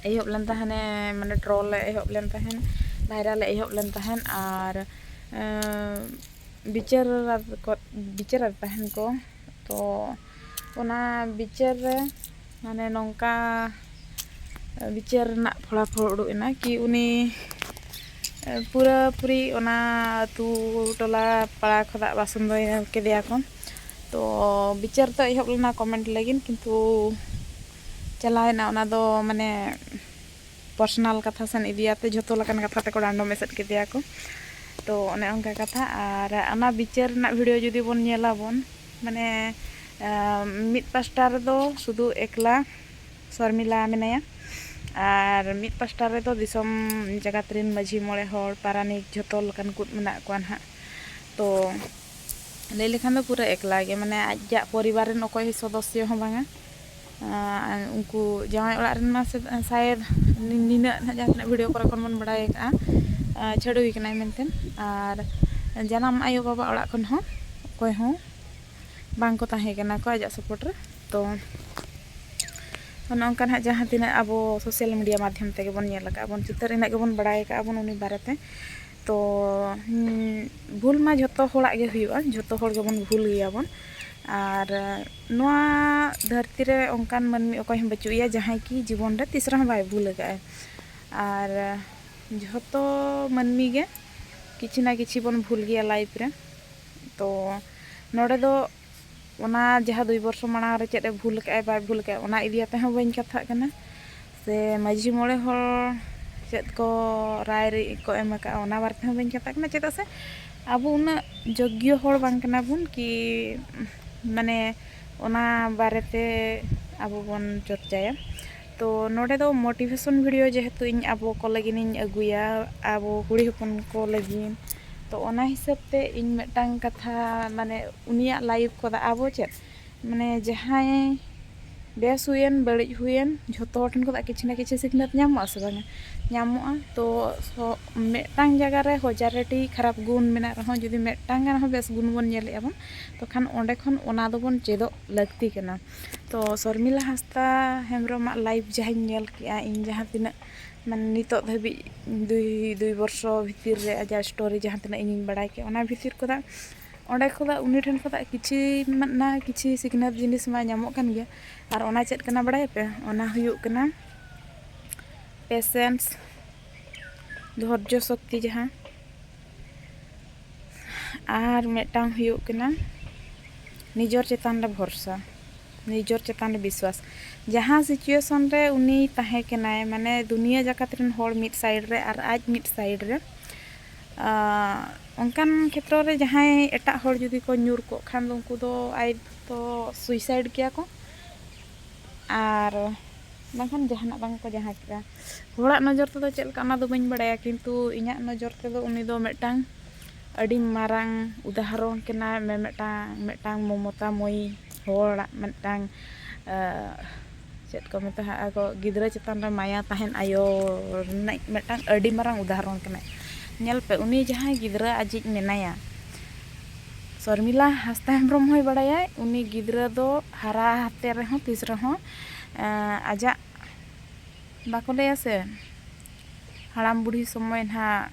ᱮᱦᱚᱵ ᱞᱮᱱ ᱛᱟᱦᱮᱱᱮ, ᱢᱟᱱᱮ ᱴᱨᱚᱞ ᱮ ᱮᱦᱚᱵ ᱞᱮᱱ ᱛᱟᱦᱮᱱ, ᱵᱷᱟᱭᱨᱟᱞ ᱮ ᱮᱦᱚᱵ ᱞᱮᱱ ᱛᱟᱦᱮᱱ᱾ ᱟᱨ, ᱮᱸ, ᱵᱤᱪᱟᱹᱨ ᱟᱫ-, ᱠᱚ, ᱵᱤᱪᱟᱹᱨ ᱟᱫᱮ ᱛᱟᱦᱮᱱ ᱠᱚ᱾ ᱛᱚ ᱚᱱᱟ ᱵᱤᱪᱟᱹᱨ ᱨᱮ ᱢᱟᱱᱮ ᱱᱚᱝᱠᱟ ᱵᱤᱪᱟᱹᱨ ᱨᱮᱱᱟᱜ ᱯᱷᱚᱞᱟᱯᱷᱚᱞ ᱩᱰᱩᱠ ᱮᱱᱟ ᱠᱤ ᱩᱱᱤ ᱯᱩᱨᱟᱹᱯᱩᱨᱤ ᱚᱱᱟ ᱟᱹᱛᱩ ᱴᱚᱞᱟ ᱯᱟᱲᱟ ᱠᱷᱚᱱᱟᱜ ᱵᱟᱥᱚᱱ ᱫᱚ ᱧᱮᱞ ᱠᱮᱫᱮᱭᱟ ᱠᱚ᱾ ᱛᱚ ᱵᱤᱪᱟᱹᱨ ᱫᱚ ᱮᱦᱚᱵ ᱞᱮᱱᱟ ᱠᱚᱢᱮᱱᱴ ᱞᱟᱹᱜᱤᱫ, ᱠᱤᱱᱛᱩ ᱪᱟᱞᱟᱣᱮᱱᱟ ᱚᱱᱟ ᱫᱚ ᱢᱟᱱᱮ ᱯᱟᱨᱥᱚᱱᱟᱞ ᱠᱟᱛᱷᱟ ᱥᱮᱱ ᱤᱫᱤᱭᱟᱛᱮ ᱡᱷᱚᱛᱚ ᱞᱮᱠᱟᱱ ᱠᱟᱛᱷᱟ ᱛᱮᱠᱚ ᱰᱟᱸᱰᱚᱢ ᱮᱥᱮᱫ ᱠᱮᱫᱮᱭᱟ ᱠᱚ᱾ ᱛᱚ ᱚᱱᱮ ᱚᱱᱠᱟ ᱠᱟᱛᱷᱟ᱾ ᱟᱨ ᱚᱱᱟ ᱵᱤᱪᱟᱹᱨ ᱨᱮᱱᱟᱜ ᱵᱷᱤᱰᱤᱭᱳ ᱡᱩᱫᱤ ᱵᱚᱱ ᱧᱮᱞᱟᱵᱚᱱ, ᱢᱟᱱᱮ ᱢᱤᱫ ᱯᱟᱥᱴᱟ ᱨᱮᱫᱚ ᱥᱩᱫᱷᱩ ᱮᱠᱞᱟ ᱥᱚᱨᱢᱤᱞᱟ ᱢᱮᱱᱟᱭᱟ, ᱟᱨ ᱢᱤᱫ ᱯᱟᱥᱴᱟ ᱨᱮᱫᱚ ᱫᱤᱥᱚᱢ ᱡᱟᱠᱟᱛ ᱨᱮᱱ ᱢᱟᱹᱡᱷᱤ, ᱢᱚᱬᱮ ᱦᱚᱲ, ᱯᱟᱨᱟᱱᱤᱠ, ᱡᱷᱚᱛᱚ ᱞᱮᱠᱟᱱ ᱠᱚ ᱢᱮᱱᱟᱜ ᱠᱚᱣᱟ ᱱᱟᱦᱟᱜ᱾ ᱛᱚ ᱞᱟᱹᱭ ᱞᱮᱠᱷᱟᱱ ᱫᱚ ᱯᱩᱨᱟᱹ ᱮᱠᱞᱟ ᱜᱮ, ᱢᱟᱱᱮ ᱟᱡᱟᱜ ᱯᱚᱨᱤᱵᱟᱨ ᱨᱮᱱ ᱚᱠᱚᱭ ᱥᱚᱫᱚᱥᱥᱚ ᱦᱚᱸ ᱵᱟᱝᱟ᱾ ᱟᱨ ᱩᱱᱠᱩ ᱡᱟᱶᱟᱭ ᱚᱲᱟᱜ ᱨᱮᱱ ᱢᱟ ᱥᱮ-, ᱥᱟᱭᱮᱫ ᱱᱤ-, ᱱᱤᱱᱟᱹᱜ ᱱᱟᱦᱟᱜ ᱡᱟᱦᱟᱸ ᱛᱤᱱᱟᱹᱜ ᱵᱷᱤᱰᱤᱭᱳ ᱠᱚᱨᱮ ᱠᱷᱚᱱ ᱵᱚᱱ ᱵᱟᱲᱟᱭ ᱟᱠᱟᱫᱼᱟ, ᱟᱨ ᱪᱷᱟᱹᱰᱣᱤ ᱠᱟᱱᱟᱭ ᱢᱮᱱᱛᱮ᱾ ᱟᱨ ᱡᱟᱱᱟᱢ ᱟᱭᱳ ᱵᱟᱵᱟ ᱚᱲᱟᱜ ᱠᱷᱚᱱ ᱦᱚᱸ ᱚᱠᱚᱭ ᱦᱚᱸ ᱵᱟᱝ ᱠᱚ ᱛᱟᱦᱮᱸ ᱠᱟᱱᱟ ᱠᱚ ᱟᱡᱟᱜ ᱥᱟᱯᱳᱨᱴ ᱨᱮ᱾ ᱛᱚ ᱚᱱᱮ ᱚᱱᱠᱟ ᱱᱟᱦᱟᱜ ᱡᱟᱦᱟᱸ ᱛᱤᱱᱟᱹᱜ ᱟᱵᱚ ᱥᱳᱥᱟᱞ ᱢᱤᱰᱤᱭᱟ ᱢᱟᱫᱽᱫᱷᱚᱢ ᱛᱮᱜᱮ ᱵᱚᱱ ᱧᱮᱞ ᱟᱠᱟᱫ ᱵᱚᱱ ᱪᱤᱛᱟᱹᱨ, ᱤᱱᱟᱹᱜ ᱜᱮᱵᱚᱱ ᱵᱟᱲᱟᱭ ᱟᱠᱟᱫ ᱵᱚᱱ ᱩᱱᱤ ᱵᱟᱨᱮᱛᱮ᱾ ᱛᱚ ᱦᱩᱸ, ᱵᱷᱩᱞ ᱢᱟ ᱡᱷᱚᱛᱚ ᱦᱚᱲᱟᱜ ᱜᱮ ᱦᱩᱭᱩᱜᱼᱟ, ᱡᱷᱚᱛᱚ ᱦᱚᱲ ᱜᱮᱵᱚᱱ ᱵᱷᱩᱞ ᱜᱮᱭᱟᱵᱚᱱ᱾ ᱟᱨ ᱱᱚᱣᱟ ᱫᱷᱟᱹᱨᱛᱤ ᱨᱮ ᱚᱱᱠᱟᱱ ᱢᱟᱹᱱᱢᱤ ᱚᱠᱚᱭ ᱦᱚᱸ ᱵᱟᱹᱪᱩᱜ ᱮᱭᱟ ᱡᱟᱦᱟᱸᱭ ᱠᱤ ᱡᱤᱵᱚᱱ ᱨᱮ ᱛᱤᱥ ᱨᱮᱦᱚᱸ ᱵᱟᱭ ᱵᱷᱩᱞ ᱟᱠᱟᱫᱼᱟᱭ᱾ ᱟᱨ ᱡᱷᱚᱛᱚ ᱢᱟᱹᱱᱢᱤ ᱜᱮ ᱠᱤᱪᱷᱤ ᱱᱟ ᱠᱤᱪᱷᱤ ᱵᱚᱱ ᱵᱷᱩᱞ ᱜᱮᱭᱟ ᱞᱟᱭᱤᱯᱷ ᱨᱮ᱾ ᱛᱚ ᱱᱚᱰᱮ ᱫᱚ ᱚᱱᱟ ᱡᱟᱦᱟᱸ ᱫᱩᱭ ᱵᱚᱨᱥᱚ ᱢᱟᱲᱟᱝ ᱨᱮ ᱪᱮᱫ ᱮ ᱵᱷᱩᱞ ᱠᱟᱜᱼᱟᱭ ᱵᱟᱭ ᱵᱷᱩᱞ ᱠᱟᱜᱼᱟᱭ, ᱚᱱᱟ ᱤᱫᱤ ᱠᱟᱛᱮ ᱦᱚᱸ ᱵᱟᱹᱧ ᱠᱟᱛᱷᱟᱜ ᱠᱟᱱᱟ᱾ ᱥᱮ ᱢᱟᱹᱡᱷᱤ ᱢᱚᱬᱮ ᱦᱚᱲ ᱪᱮᱫ ᱠᱚ ᱨᱟᱭ ᱨᱤ ᱠᱚ ᱮᱢ ᱟᱠᱟᱫᱼᱟ, ᱚᱱᱟ ᱵᱟᱨᱮ ᱛᱮᱦᱚᱸ ᱵᱟᱹᱧ ᱠᱟᱛᱷᱟᱜ ᱠᱟᱱᱟ᱾ ᱪᱮᱫᱟᱜ ᱥᱮ ᱟᱵᱚ ᱩᱱᱟᱹᱜ ᱡᱳᱜᱽᱜᱚ ᱦᱚᱲ ᱵᱟᱝ ᱠᱟᱱᱟ ᱵᱚᱱ ᱠᱤ ᱢᱟᱱᱮ ᱚᱱᱟ ᱵᱟᱨᱮᱛᱮ ᱟᱵᱚ ᱵᱚᱱ ᱪᱚᱨᱪᱟᱭᱟ᱾ ᱛᱚ ᱱᱚᱰᱮ ᱫᱚ ᱢᱳᱴᱤᱵᱷᱮᱥᱚᱱ ᱵᱷᱤᱰᱤᱭᱳ ᱡᱮᱦᱮᱛᱩ ᱤᱧ ᱟᱵᱚ ᱠᱚ ᱞᱟᱹᱜᱤᱫ ᱤᱧ ᱟᱹᱜᱩᱭᱟ, ᱟᱵᱚ ᱠᱩᱲᱤ ᱦᱚᱯᱚᱱ ᱠᱚ ᱞᱟᱹᱜᱤᱫ, ᱛᱚ ᱚᱱᱟ ᱦᱤᱥᱟᱹᱵ ᱛᱮ ᱤᱧ ᱢᱤᱫᱴᱟᱝ ᱠᱟᱛᱷᱟ, ᱢᱟᱱᱮ ᱩᱱᱤᱭᱟᱜ ᱞᱟᱭᱤᱯᱷ ᱠᱚᱫᱚ ᱟᱵᱚ ᱪᱮᱫ, ᱢᱟᱱᱮ ᱡᱟᱦᱟᱸᱭ ᱵᱮᱥ ᱦᱩᱭᱮᱱ ᱵᱟᱹᱲᱤᱡ ᱦᱩᱭᱮᱱ ᱡᱷᱚᱛᱚ ᱦᱚᱲ ᱴᱷᱮᱱ ᱠᱷᱚᱱᱟᱜ ᱠᱤᱪᱷᱩ ᱱᱟ ᱠᱤᱪᱷᱩ ᱥᱤᱠᱷᱱᱟᱹᱛ ᱧᱟᱢᱚᱜᱼᱟ ᱥᱮ ᱵᱟᱝᱟ? ᱧᱟᱢᱚᱜᱼᱟ᱾ ᱛᱚ ᱥᱚ-, ᱢᱤᱫᱴᱟᱝ ᱡᱟᱭᱜᱟ ᱨᱮ ᱦᱟᱡᱟᱨ ᱴᱤ ᱠᱷᱟᱨᱟᱯ ᱜᱩᱱ ᱢᱮᱱᱟᱜ ᱨᱮᱦᱚᱸ ᱡᱩᱫᱤ ᱢᱤᱫᱴᱟᱝ ᱜᱟᱱ ᱦᱚᱸ ᱵᱮᱥ ᱜᱩᱱ ᱵᱚᱱ ᱧᱮᱞᱮᱫᱼᱟ ᱵᱚᱱ, ᱛᱚᱠᱷᱟᱱ ᱚᱸᱰᱮ ᱠᱷᱚᱱ ᱚᱱᱟ ᱫᱚᱵᱚᱱ ᱪᱮᱫᱚᱜ ᱞᱟᱹᱠᱛᱤ ᱠᱟᱱᱟ᱾ ᱛᱚ ᱥᱚᱨᱢᱤᱞᱟ ᱦᱟᱸᱥᱫᱟ ᱦᱮᱢᱵᱨᱚᱢᱟᱜ ᱞᱟᱭᱤᱯᱷ ᱡᱟᱦᱟᱸᱧ ᱧᱮᱞ ᱠᱮᱜᱼᱟ, ᱤᱧ ᱡᱟᱦᱟᱸ ᱛᱤᱱᱟᱹᱜ ᱢᱟᱱᱮ ᱱᱤᱛᱚᱜ ᱫᱷᱟᱹᱵᱤᱡ ᱫᱩᱭ, ᱫᱩᱭ ᱵᱚᱨᱥᱚ ᱵᱷᱤᱛᱤᱨ ᱨᱮ ᱟᱡᱟᱜ ᱥᱴᱳᱨᱤ ᱡᱟᱦᱟᱸ ᱛᱤᱱᱟᱹᱜ ᱤᱧᱤᱧ ᱵᱟᱲᱟᱭ ᱠᱮᱜᱼᱟ, ᱚᱱᱟ ᱵᱷᱤᱛᱤᱨ ᱠᱷᱚᱱᱟᱜ, ᱚᱸᱰᱮ ᱠᱷᱚᱱᱟᱜ ᱩᱱᱤ ᱴᱷᱮᱱ ᱠᱷᱚᱱᱟᱜ ᱠᱤᱪᱷᱤ ᱢᱟ ᱠᱤᱪᱷᱤ ᱥᱤᱠᱷᱱᱟᱹᱛ ᱡᱤᱱᱤᱥ ᱢᱟ ᱧᱟᱢᱚᱜ ᱠᱟᱱ ᱜᱮᱭᱟ᱾ ᱟᱨ ᱚᱱᱟ ᱪᱮᱫ ᱠᱟᱱᱟ ᱵᱟᱲᱟᱭᱟᱯᱮ? ᱚᱱᱟ ᱦᱩᱭᱩᱜ ᱠᱟᱱᱟ ᱯᱮᱥᱮᱱᱥ, ᱫᱷᱳᱨᱡᱚ ᱥᱚᱠᱛᱤ ᱡᱟᱦᱟᱸ᱾ ᱟᱨ ᱢᱤᱫᱴᱟᱝ ᱦᱩᱭᱩᱜ ᱠᱟᱱᱟ ᱱᱤᱡᱚᱨ ᱪᱮᱛᱟᱱ ᱨᱮ ᱵᱷᱚᱨᱥᱟ, ᱱᱤᱡᱚᱨ ᱪᱮᱛᱟᱱ ᱨᱮ ᱵᱤᱥᱣᱟᱥ᱾ ᱡᱟᱦᱟᱸ situation ᱨᱮ ᱩᱱᱤ ᱛᱟᱦᱮᱸ ᱠᱟᱱᱟᱭ, ᱢᱟᱱᱮ ᱫᱩᱱᱤᱭᱟᱹ ᱡᱟᱠᱟᱛ ᱨᱮᱱ ᱦᱚᱲ ᱢᱤᱫ side ᱨᱮ ᱟᱨ ᱟᱡ ᱢᱤᱫ side ᱨᱮ, ᱟᱸ, ᱚᱱᱠᱟᱱ ᱠᱷᱮᱛᱨᱚ ᱨᱮ ᱡᱟᱦᱟᱸᱭ ᱮᱴᱟᱜ ᱦᱚᱲ ᱡᱩᱫᱤ ᱠᱚ ᱧᱩᱨ ᱠᱚᱜ ᱠᱷᱟᱱ ᱫᱚ ᱩᱱᱠᱩ ᱫᱚ ᱟᱡ ᱫᱚ suicide ᱜᱮᱭᱟ ᱠᱚ᱾ ᱟᱨ ᱵᱟᱝᱠᱷᱟᱱ ᱡᱟᱦᱟᱱᱟᱜ ᱵᱟᱝ ᱠᱚ ᱡᱟᱦᱟᱸ ᱠᱮᱫᱟ᱾ ᱦᱚᱲᱟᱜ ᱱᱚᱡᱚᱨ ᱛᱮᱫᱚ ᱪᱮᱫ ᱞᱮᱠᱟ ᱚᱱᱟ ᱫᱚ ᱵᱟᱹᱧ ᱵᱟᱲᱟᱭᱟ, ᱠᱤᱱᱛᱩ ᱤᱧᱟᱹᱜ ᱱᱚᱡᱚᱨ ᱛᱮᱫᱚ ᱩᱱᱤ ᱫᱚ ᱢᱤᱫᱴᱟᱝ ᱟᱹᱰᱤ ᱢᱟᱨᱟᱝ ᱩᱫᱟᱦᱚᱨᱚᱱ ᱠᱟᱱᱟᱭ, ᱢᱮ-, ᱢᱤᱫᱴᱟᱝ, ᱢᱤᱫᱴᱟᱝ ᱢᱚᱢᱚᱛᱟᱢᱚᱭᱤ ᱦᱚᱲᱟᱜ ᱢᱤᱫᱴᱟᱝ, ᱟᱸ, ᱪᱮᱫ ᱠᱚ ᱢᱮᱛᱟᱜᱼᱟ, ᱟᱠᱚ ᱜᱤᱫᱽᱨᱟᱹ ᱪᱮᱛᱟᱱ ᱨᱮ ᱢᱟᱭᱟ ᱛᱟᱦᱮᱱ ᱟᱭᱳ ᱨᱤᱱᱤᱡ ᱢᱤᱫᱴᱟᱝ ᱟᱹᱰᱤ ᱢᱟᱨᱟᱝ ᱩᱫᱟᱦᱚᱨᱚᱱ ᱠᱟᱱᱟᱭ᱾ ᱧᱮᱞ ᱯᱮ, ᱩᱱᱤ ᱡᱟᱦᱟᱸᱭ ᱜᱤᱫᱽᱨᱟᱹ ᱟᱡᱤᱡ ᱢᱮᱱᱟᱭᱟ, ᱥᱚᱨᱢᱤᱞᱟ ᱦᱟᱸᱥᱫᱟ ᱦᱮᱢᱵᱨᱚᱢ ᱦᱚᱸᱭ ᱵᱟᱲᱟᱭᱟᱭ, ᱩᱱᱤ ᱜᱤᱫᱽᱨᱟᱹ ᱫᱚ ᱦᱟᱨᱟ ᱦᱟᱛᱮ ᱨᱮᱦᱚᱸ ᱛᱤᱥ ᱨᱮᱦᱚᱸ, ᱮᱸ, ᱟᱡᱟᱜ ᱵᱟᱠᱚ ᱞᱟᱹᱭᱟ ᱥᱮ, ᱦᱟᱲᱟᱢ ᱵᱩᱲᱦᱤ ᱥᱚᱢᱚᱭ ᱱᱟᱦᱟᱜ,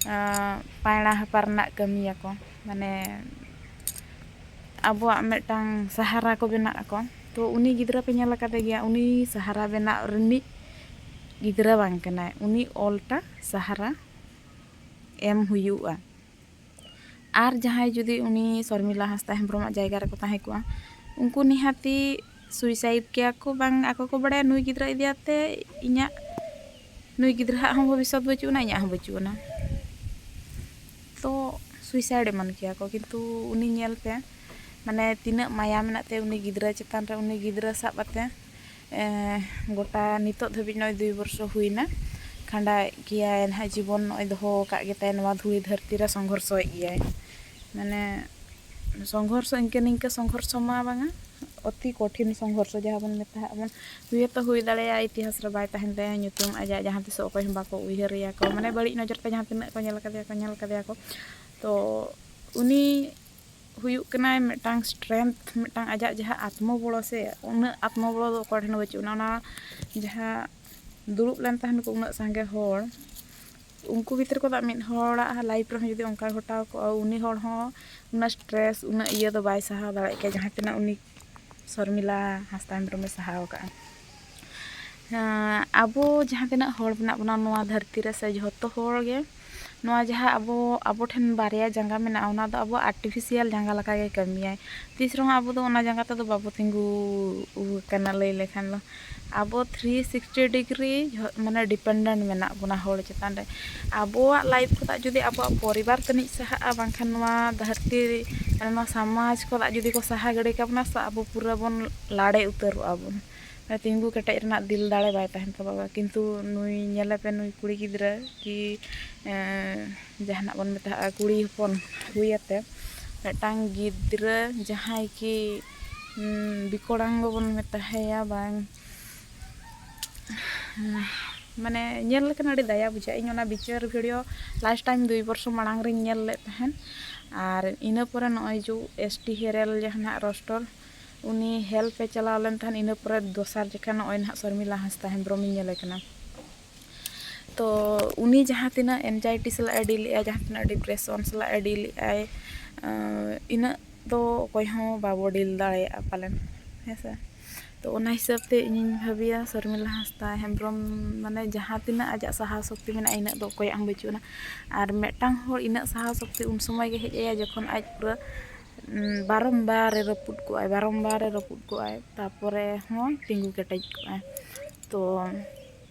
ᱟᱸ, ᱯᱟᱭᱲᱟ ᱦᱟᱯᱟ ᱨᱮᱱᱟᱜ ᱠᱟᱹᱢᱤᱭᱟᱠᱚ, ᱢᱟᱱᱮ ᱟᱵᱚᱣᱟᱜ ᱢᱤᱫᱴᱟᱝ ᱥᱟᱦᱟᱨᱟ ᱠᱚ ᱵᱮᱱᱟᱜ ᱟᱠᱚ᱾ ᱛᱚ ᱩᱱᱤ ᱜᱤᱫᱽᱨᱟᱹ ᱯᱮ ᱧᱮᱞ ᱟᱠᱟᱫᱮ ᱜᱮᱭᱟ, ᱩᱱᱤ ᱥᱟᱦᱟᱨᱟ ᱵᱮᱱᱟᱜ ᱨᱤᱱᱤᱡ ᱜᱤᱫᱽᱨᱟᱹ ᱵᱟᱝ ᱠᱟᱱᱟᱭ, ᱩᱱᱤ ᱚᱞᱴᱟ ᱥᱟᱦᱟᱨᱟ ᱮᱢ ᱦᱩᱭᱩᱜᱼᱟ᱾ ᱟᱨ ᱡᱟᱦᱟᱸᱭ ᱡᱩᱫᱤ ᱩᱱᱤ ᱥᱚᱨᱢᱤᱞᱟ ᱦᱟᱸᱥᱫᱟ ᱦᱮᱢᱵᱨᱚᱢᱟᱜ ᱡᱟᱭᱜᱟ ᱨᱮᱠᱚ ᱛᱟᱦᱮᱸ ᱠᱚᱜᱼᱟ, ᱩᱱᱠᱩ ᱱᱤᱦᱟᱹᱛᱤ suicide ᱠᱮᱭᱟ ᱠᱚ, ᱵᱟᱝ ᱟᱠᱚ ᱠᱚ ᱵᱟᱲᱟᱭᱟ ᱱᱩᱭ ᱜᱤᱫᱽᱨᱟᱹ ᱤᱫᱤᱭᱟᱛᱮ ᱤᱧᱟᱹᱜ, ᱱᱩᱭ ᱜᱤᱫᱽᱨᱟᱹᱣᱟᱜ ᱦᱚᱸ ᱵᱷᱚᱵᱤᱥᱥᱚᱛ ᱵᱟᱹᱪᱩᱜ ᱟᱱᱟ, ᱤᱧᱟᱹᱜ ᱦᱚᱸ ᱵᱟᱹᱪᱩᱜ ᱟᱱᱟ᱾ ᱛᱚ suicide ᱮᱢᱟᱱ ᱠᱮᱭᱟ ᱠᱚ, ᱠᱤᱱᱛᱩ ᱩᱱᱤ ᱧᱮᱞ ᱯᱮ, ᱢᱟᱱᱮ ᱛᱤᱱᱟᱹᱜ ᱢᱟᱭᱟ ᱢᱮᱱᱟᱜ ᱛᱟᱭᱟ ᱩᱱᱤ ᱜᱤᱫᱽᱨᱟᱹ ᱪᱮᱛᱟᱱ ᱨᱮ, ᱩᱱᱤ ᱜᱤᱫᱽᱨᱟᱹ ᱥᱟᱵ ᱠᱟᱛᱮ, ᱮᱸ, ᱜᱚᱴᱟ ᱱᱤᱛᱚᱜ ᱫᱷᱟᱹᱵᱤᱡ ᱱᱚᱜᱼᱚᱭ ᱫᱩᱭ ᱵᱚᱨᱥᱚ ᱦᱩᱭᱱᱟ, ᱠᱷᱟᱸᱰᱟᱣᱮᱫ ᱜᱮᱭᱟᱭ ᱱᱟᱦᱟᱜ ᱡᱤᱵᱚᱱ, ᱱᱚᱜᱼᱚᱭ ᱫᱚᱦᱚ ᱟᱠᱟᱫ ᱜᱮᱛᱟᱭ ᱱᱚᱣᱟ ᱫᱷᱩᱲᱤ ᱫᱷᱟᱹᱨᱛᱤ ᱨᱮ, ᱥᱚᱝᱜᱷᱚᱨᱥᱚᱭᱮᱫ ᱜᱮᱭᱟᱭ᱾ ᱢᱟᱱᱮ ᱥᱚᱝᱜᱷᱚᱨᱥᱚ, ᱤᱱᱠᱟᱹ ᱱᱤᱝᱠᱟᱹ ᱥᱚᱝᱜᱷᱚᱨᱥᱚ ᱢᱟ ᱵᱟᱝᱟ, ᱚᱛᱤ ᱠᱚᱴᱷᱤᱱ ᱥᱚᱝᱜᱷᱚᱨᱥᱚ ᱡᱟᱦᱟᱸ ᱵᱚᱱ ᱢᱮᱛᱟᱜ ᱵᱚᱱ᱾ ᱦᱩᱭ ᱛᱚ ᱦᱩᱭ ᱫᱟᱲᱮᱭᱟᱜᱼᱟ ᱤᱛᱤᱦᱟᱥ ᱨᱮ ᱵᱟᱭ ᱛᱟᱦᱮᱱ ᱛᱟᱭᱟ ᱧᱩᱛᱩᱢ, ᱟᱡᱟᱜ ᱡᱟᱦᱟᱸ ᱛᱤᱥᱚᱜ ᱚᱠᱚᱭ ᱦᱚᱸ ᱵᱟᱠᱚ ᱩᱭᱦᱟᱹᱨᱮᱭᱟ ᱠᱚ, ᱢᱟᱱᱮ ᱵᱟᱹᱲᱤᱡ ᱱᱚᱡᱚᱨ ᱛᱮ ᱡᱟᱦᱟᱸ ᱛᱤᱱᱟᱹᱜ ᱠᱚ ᱧᱮᱞ ᱠᱟᱫᱮᱭᱟ ᱠᱚ, ᱧᱮᱞ ᱠᱟᱫᱮᱭᱟ ᱠᱚ᱾ ᱛᱚ ᱩᱱᱤ ᱦᱩᱭᱩᱜ ᱠᱟᱱᱟᱭ ᱢᱤᱫᱴᱟᱝ strength, ᱢᱤᱫᱴᱟᱝ ᱟᱡᱟᱜ ᱡᱟᱦᱟᱸ ᱟᱛᱢᱚ ᱵᱚᱲᱚ ᱥᱮ, ᱩᱱᱟᱹᱜ ᱟᱛᱢᱚ ᱵᱚᱲᱚ ᱫᱚ ᱚᱠᱚᱭ ᱴᱷᱮᱱ ᱦᱚᱸ ᱵᱟᱹᱪᱩᱜ ᱟᱱᱟ᱾ ᱚᱱᱟ ᱡᱟᱦᱟᱸ ᱫᱩᱲᱩᱵ ᱞᱮᱱ ᱛᱟᱦᱮᱱ ᱠᱚ ᱩᱱᱟᱹᱜ ᱥᱟᱸᱜᱮ ᱦᱚᱲ, ᱩᱱᱠᱩ ᱵᱷᱤᱛᱨᱤ ᱠᱷᱚᱱᱟᱜ ᱢᱤᱫ ᱦᱚᱲᱟᱜ life ᱨᱮᱦᱚᱸ ᱡᱩᱫᱤ ᱚᱱᱠᱟ ᱜᱷᱚᱴᱟᱣ ᱠᱚᱜᱼᱟ, ᱩᱱᱤ ᱦᱚᱲ ᱦᱚᱸ ᱩᱱᱟᱹᱜ stress, ᱩᱱᱟᱹᱜ ᱤᱭᱟᱹ ᱫᱚ ᱵᱟᱭ ᱥᱟᱦᱟᱣ ᱫᱟᱲᱮᱭᱟᱜ ᱠᱮᱭᱟ, ᱡᱟᱦᱟᱸ ᱛᱤᱱᱟᱹᱜ ᱩᱱᱤ ᱥᱚᱨᱢᱤᱞᱟ ᱦᱟᱸᱥᱫᱟ ᱦᱮᱢᱵᱨᱚᱢᱮ ᱥᱟᱦᱟᱣ ᱟᱠᱟᱫᱼᱟ᱾ ᱦᱮᱸ, ᱟᱵᱚ ᱡᱟᱦᱟᱸ ᱛᱤᱱᱟᱹᱜ ᱦᱚᱲ ᱢᱮᱱᱟᱜ ᱵᱚᱱᱟ ᱱᱚᱣᱟ ᱫᱷᱟᱹᱨᱛᱤ ᱨᱮ, ᱥᱮ ᱡᱷᱚᱛᱚ ᱦᱚᱲ ᱜᱮ ᱱᱚᱣᱟ ᱡᱟᱦᱟᱸ ᱟᱵᱚ, ᱟᱵᱚ ᱴᱷᱮᱱ ᱵᱟᱨᱭᱟ ᱡᱟᱸᱜᱟ ᱢᱮᱱᱟᱜᱼᱟ, ᱚᱱᱟ ᱫᱚ ᱟᱵᱚ artificial ᱡᱟᱸᱜᱟ ᱞᱮᱠᱟ ᱜᱮ ᱠᱟᱹᱢᱤᱭᱟᱭ᱾ ᱛᱤᱥ ᱨᱮᱦᱚᱸ ᱟᱵᱚ ᱫᱚ ᱚᱱᱟ ᱡᱟᱸᱜᱟ ᱛᱮᱫᱚ ᱵᱟᱵᱚ ᱛᱤᱸᱜᱩ ᱟᱠᱟᱱᱟ, ᱞᱟᱹᱭ ᱞᱮᱠᱷᱟᱱ ᱫᱚ᱾ ᱟᱵᱚ three sixty degree ᱡᱷᱚ-, ᱢᱟᱱᱮ dependent ᱢᱮᱱᱟᱜ ᱵᱚᱱᱟ ᱦᱚᱲ ᱪᱮᱛᱟᱱ ᱨᱮ᱾ ᱟᱵᱚᱣᱟᱜ life ᱠᱷᱚᱱᱟᱜ ᱡᱩᱫᱤ ᱟᱵᱚᱣᱟᱜ ᱯᱚᱨᱤᱵᱟᱨ ᱛᱟᱹᱱᱤᱡ ᱥᱟᱦᱟᱜᱼᱟ, ᱵᱟᱝᱠᱷᱟᱱ ᱱᱚᱣᱟ ᱫᱷᱟᱹᱨᱛᱤ, ᱱᱚᱣᱟ ᱥᱚᱢᱟᱡᱽ ᱠᱷᱚᱱᱟᱜ ᱡᱩᱫᱤ ᱠᱚ ᱥᱟᱦᱟ ᱜᱤᱰᱤ ᱠᱟᱵᱚᱱᱟ ᱥᱮ, ᱟᱵᱚ ᱯᱩᱨᱟᱹ ᱵᱚᱱ ᱞᱟᱲᱮ ᱩᱛᱟᱹᱨᱚᱜᱼᱟ ᱵᱚᱱ᱾ ᱢᱟᱱᱮ ᱛᱤᱸᱜᱩ ᱠᱮᱴᱮᱡ ᱨᱮᱱᱟᱜ ᱫᱤᱞ ᱫᱟᱲᱮ ᱵᱟᱭ ᱛᱟᱦᱮᱱ ᱛᱟᱵᱚᱱᱟ᱾ ᱠᱤᱱᱛᱩ ᱱᱩᱭ ᱧᱮᱞᱮ ᱯᱮ, ᱱᱩᱭ ᱠᱩᱲᱤ ᱜᱤᱫᱽᱨᱟᱹ ᱠᱤ, ᱮᱸ, ᱡᱟᱦᱟᱱᱟᱜ ᱵᱚᱱ ᱢᱮᱛᱟᱜᱼᱟ, ᱠᱩᱲᱤ ᱦᱚᱯᱚᱱ ᱦᱩᱭ ᱟᱛᱮ ᱢᱤᱫᱴᱟᱝ ᱜᱤᱫᱽᱨᱟᱹ ᱡᱟᱦᱟᱸᱭ ᱠᱤ, ᱩᱸ, ᱵᱤᱠᱚᱲᱟᱝᱜᱚ ᱵᱚᱱ ᱢᱮᱛᱟᱭᱟ, ᱵᱟᱝ, ᱢᱟᱱᱮ ᱧᱮᱞ ᱞᱮᱠᱷᱟᱱ ᱟᱹᱰᱤ ᱫᱟᱭᱟ ᱵᱩᱡᱷᱟᱹᱜᱼᱟ᱾ ᱤᱧ ᱚᱱᱟ ᱵᱤᱪᱟᱹᱨ video last time ᱫᱩᱭ ᱵᱚᱨᱥᱚ ᱢᱟᱲᱟᱝ ᱨᱤᱧ ᱧᱮᱞ ᱞᱮᱫ ᱛᱟᱦᱮᱸᱫ, ᱟᱨ ᱤᱱᱟᱹ ᱯᱚᱨᱮ ᱱᱚᱜᱼᱚᱭ ᱡᱮ ST ᱦᱮᱨᱮᱞ ᱡᱟᱦᱟᱱᱟᱜ roaster, ᱩᱱᱤ help ᱮ ᱪᱟᱞᱟᱣ ᱞᱮᱱ ᱛᱟᱦᱮᱸᱫ, ᱤᱱᱟᱹ ᱯᱚᱨᱮ ᱫᱚᱥᱟᱨ ᱡᱚᱠᱷᱟ ᱱᱚᱜᱼᱚᱭ ᱱᱟᱦᱟᱜ ᱥᱚᱨᱢᱤᱞᱟ ᱦᱟᱸᱥᱫᱟ ᱦᱮᱢᱵᱨᱚᱢᱤᱧ ᱧᱮᱞᱮ ᱠᱟᱱᱟ᱾ ᱛᱚ ᱩᱱᱤ ᱡᱟᱦᱟᱸ ᱛᱤᱱᱟᱹᱜ anxiety ᱥᱟᱞᱟᱜ ᱮ deal ᱮᱫᱼᱟ, ᱡᱟᱦᱟᱸ ᱛᱤᱱᱟᱹᱜ depression ᱥᱟᱞᱟᱜ ᱮ deal ᱮᱫᱼᱟᱭ, ᱟᱸ, ᱤᱱᱟᱹᱜ ᱫᱚ ᱚᱠᱚᱭ ᱦᱚᱸ ᱵᱟᱵᱚ deal ᱫᱟᱲᱮᱭᱟᱜᱼᱟ ᱯᱟᱞᱮᱱ, ᱦᱮᱸ ᱥᱮ? ᱛᱚ ᱚᱱᱟ ᱦᱤᱥᱟᱹᱵ ᱛᱮ ᱤᱧᱤᱧ ᱵᱷᱟᱹᱵᱤᱭᱟ, ᱥᱚᱨᱢᱤᱞᱟ ᱦᱟᱸᱥᱫᱟ ᱦᱮᱢᱵᱨᱚᱢ ᱢᱟᱱᱮ ᱡᱟᱦᱟᱸ ᱛᱤᱱᱟᱹᱜ ᱟᱡᱟᱜ ᱥᱟᱦᱟᱣ ᱥᱚᱠᱛᱤ ᱢᱮᱱᱟᱜᱼᱟ, ᱤᱱᱟᱹᱜ ᱫᱚ ᱚᱠᱚᱭᱟᱜ ᱦᱚᱸ ᱵᱟᱹᱪᱩᱜ ᱟᱱᱟ᱾ ᱟᱨ ᱢᱤᱫᱴᱟᱝ ᱦᱚᱲ ᱤᱱᱟᱹᱜ ᱥᱟᱦᱟᱣ ᱥᱚᱠᱛᱤ ᱩᱱ ᱥᱚᱢᱚᱭ ᱜᱮ ᱦᱮᱡ ᱟᱭᱟ, ᱡᱚᱠᱷᱚᱱ ᱟᱡ ᱯᱩᱨᱟᱹ, ᱩᱸ, ᱵᱟᱨᱚᱢᱵᱟᱨ ᱮ ᱨᱟᱹᱯᱩᱫ ᱠᱚᱜᱼᱟᱭ, ᱵᱟᱨᱚᱢᱵᱟᱨ ᱮ ᱨᱟᱹᱯᱩᱫ ᱠᱚᱜᱼᱟᱭ, ᱛᱟᱨᱯᱚᱨᱮ ᱦᱚᱸ ᱛᱤᱸᱜᱩ ᱠᱮᱴᱮᱡ ᱠᱚᱜᱼᱟᱭ᱾ ᱛᱚ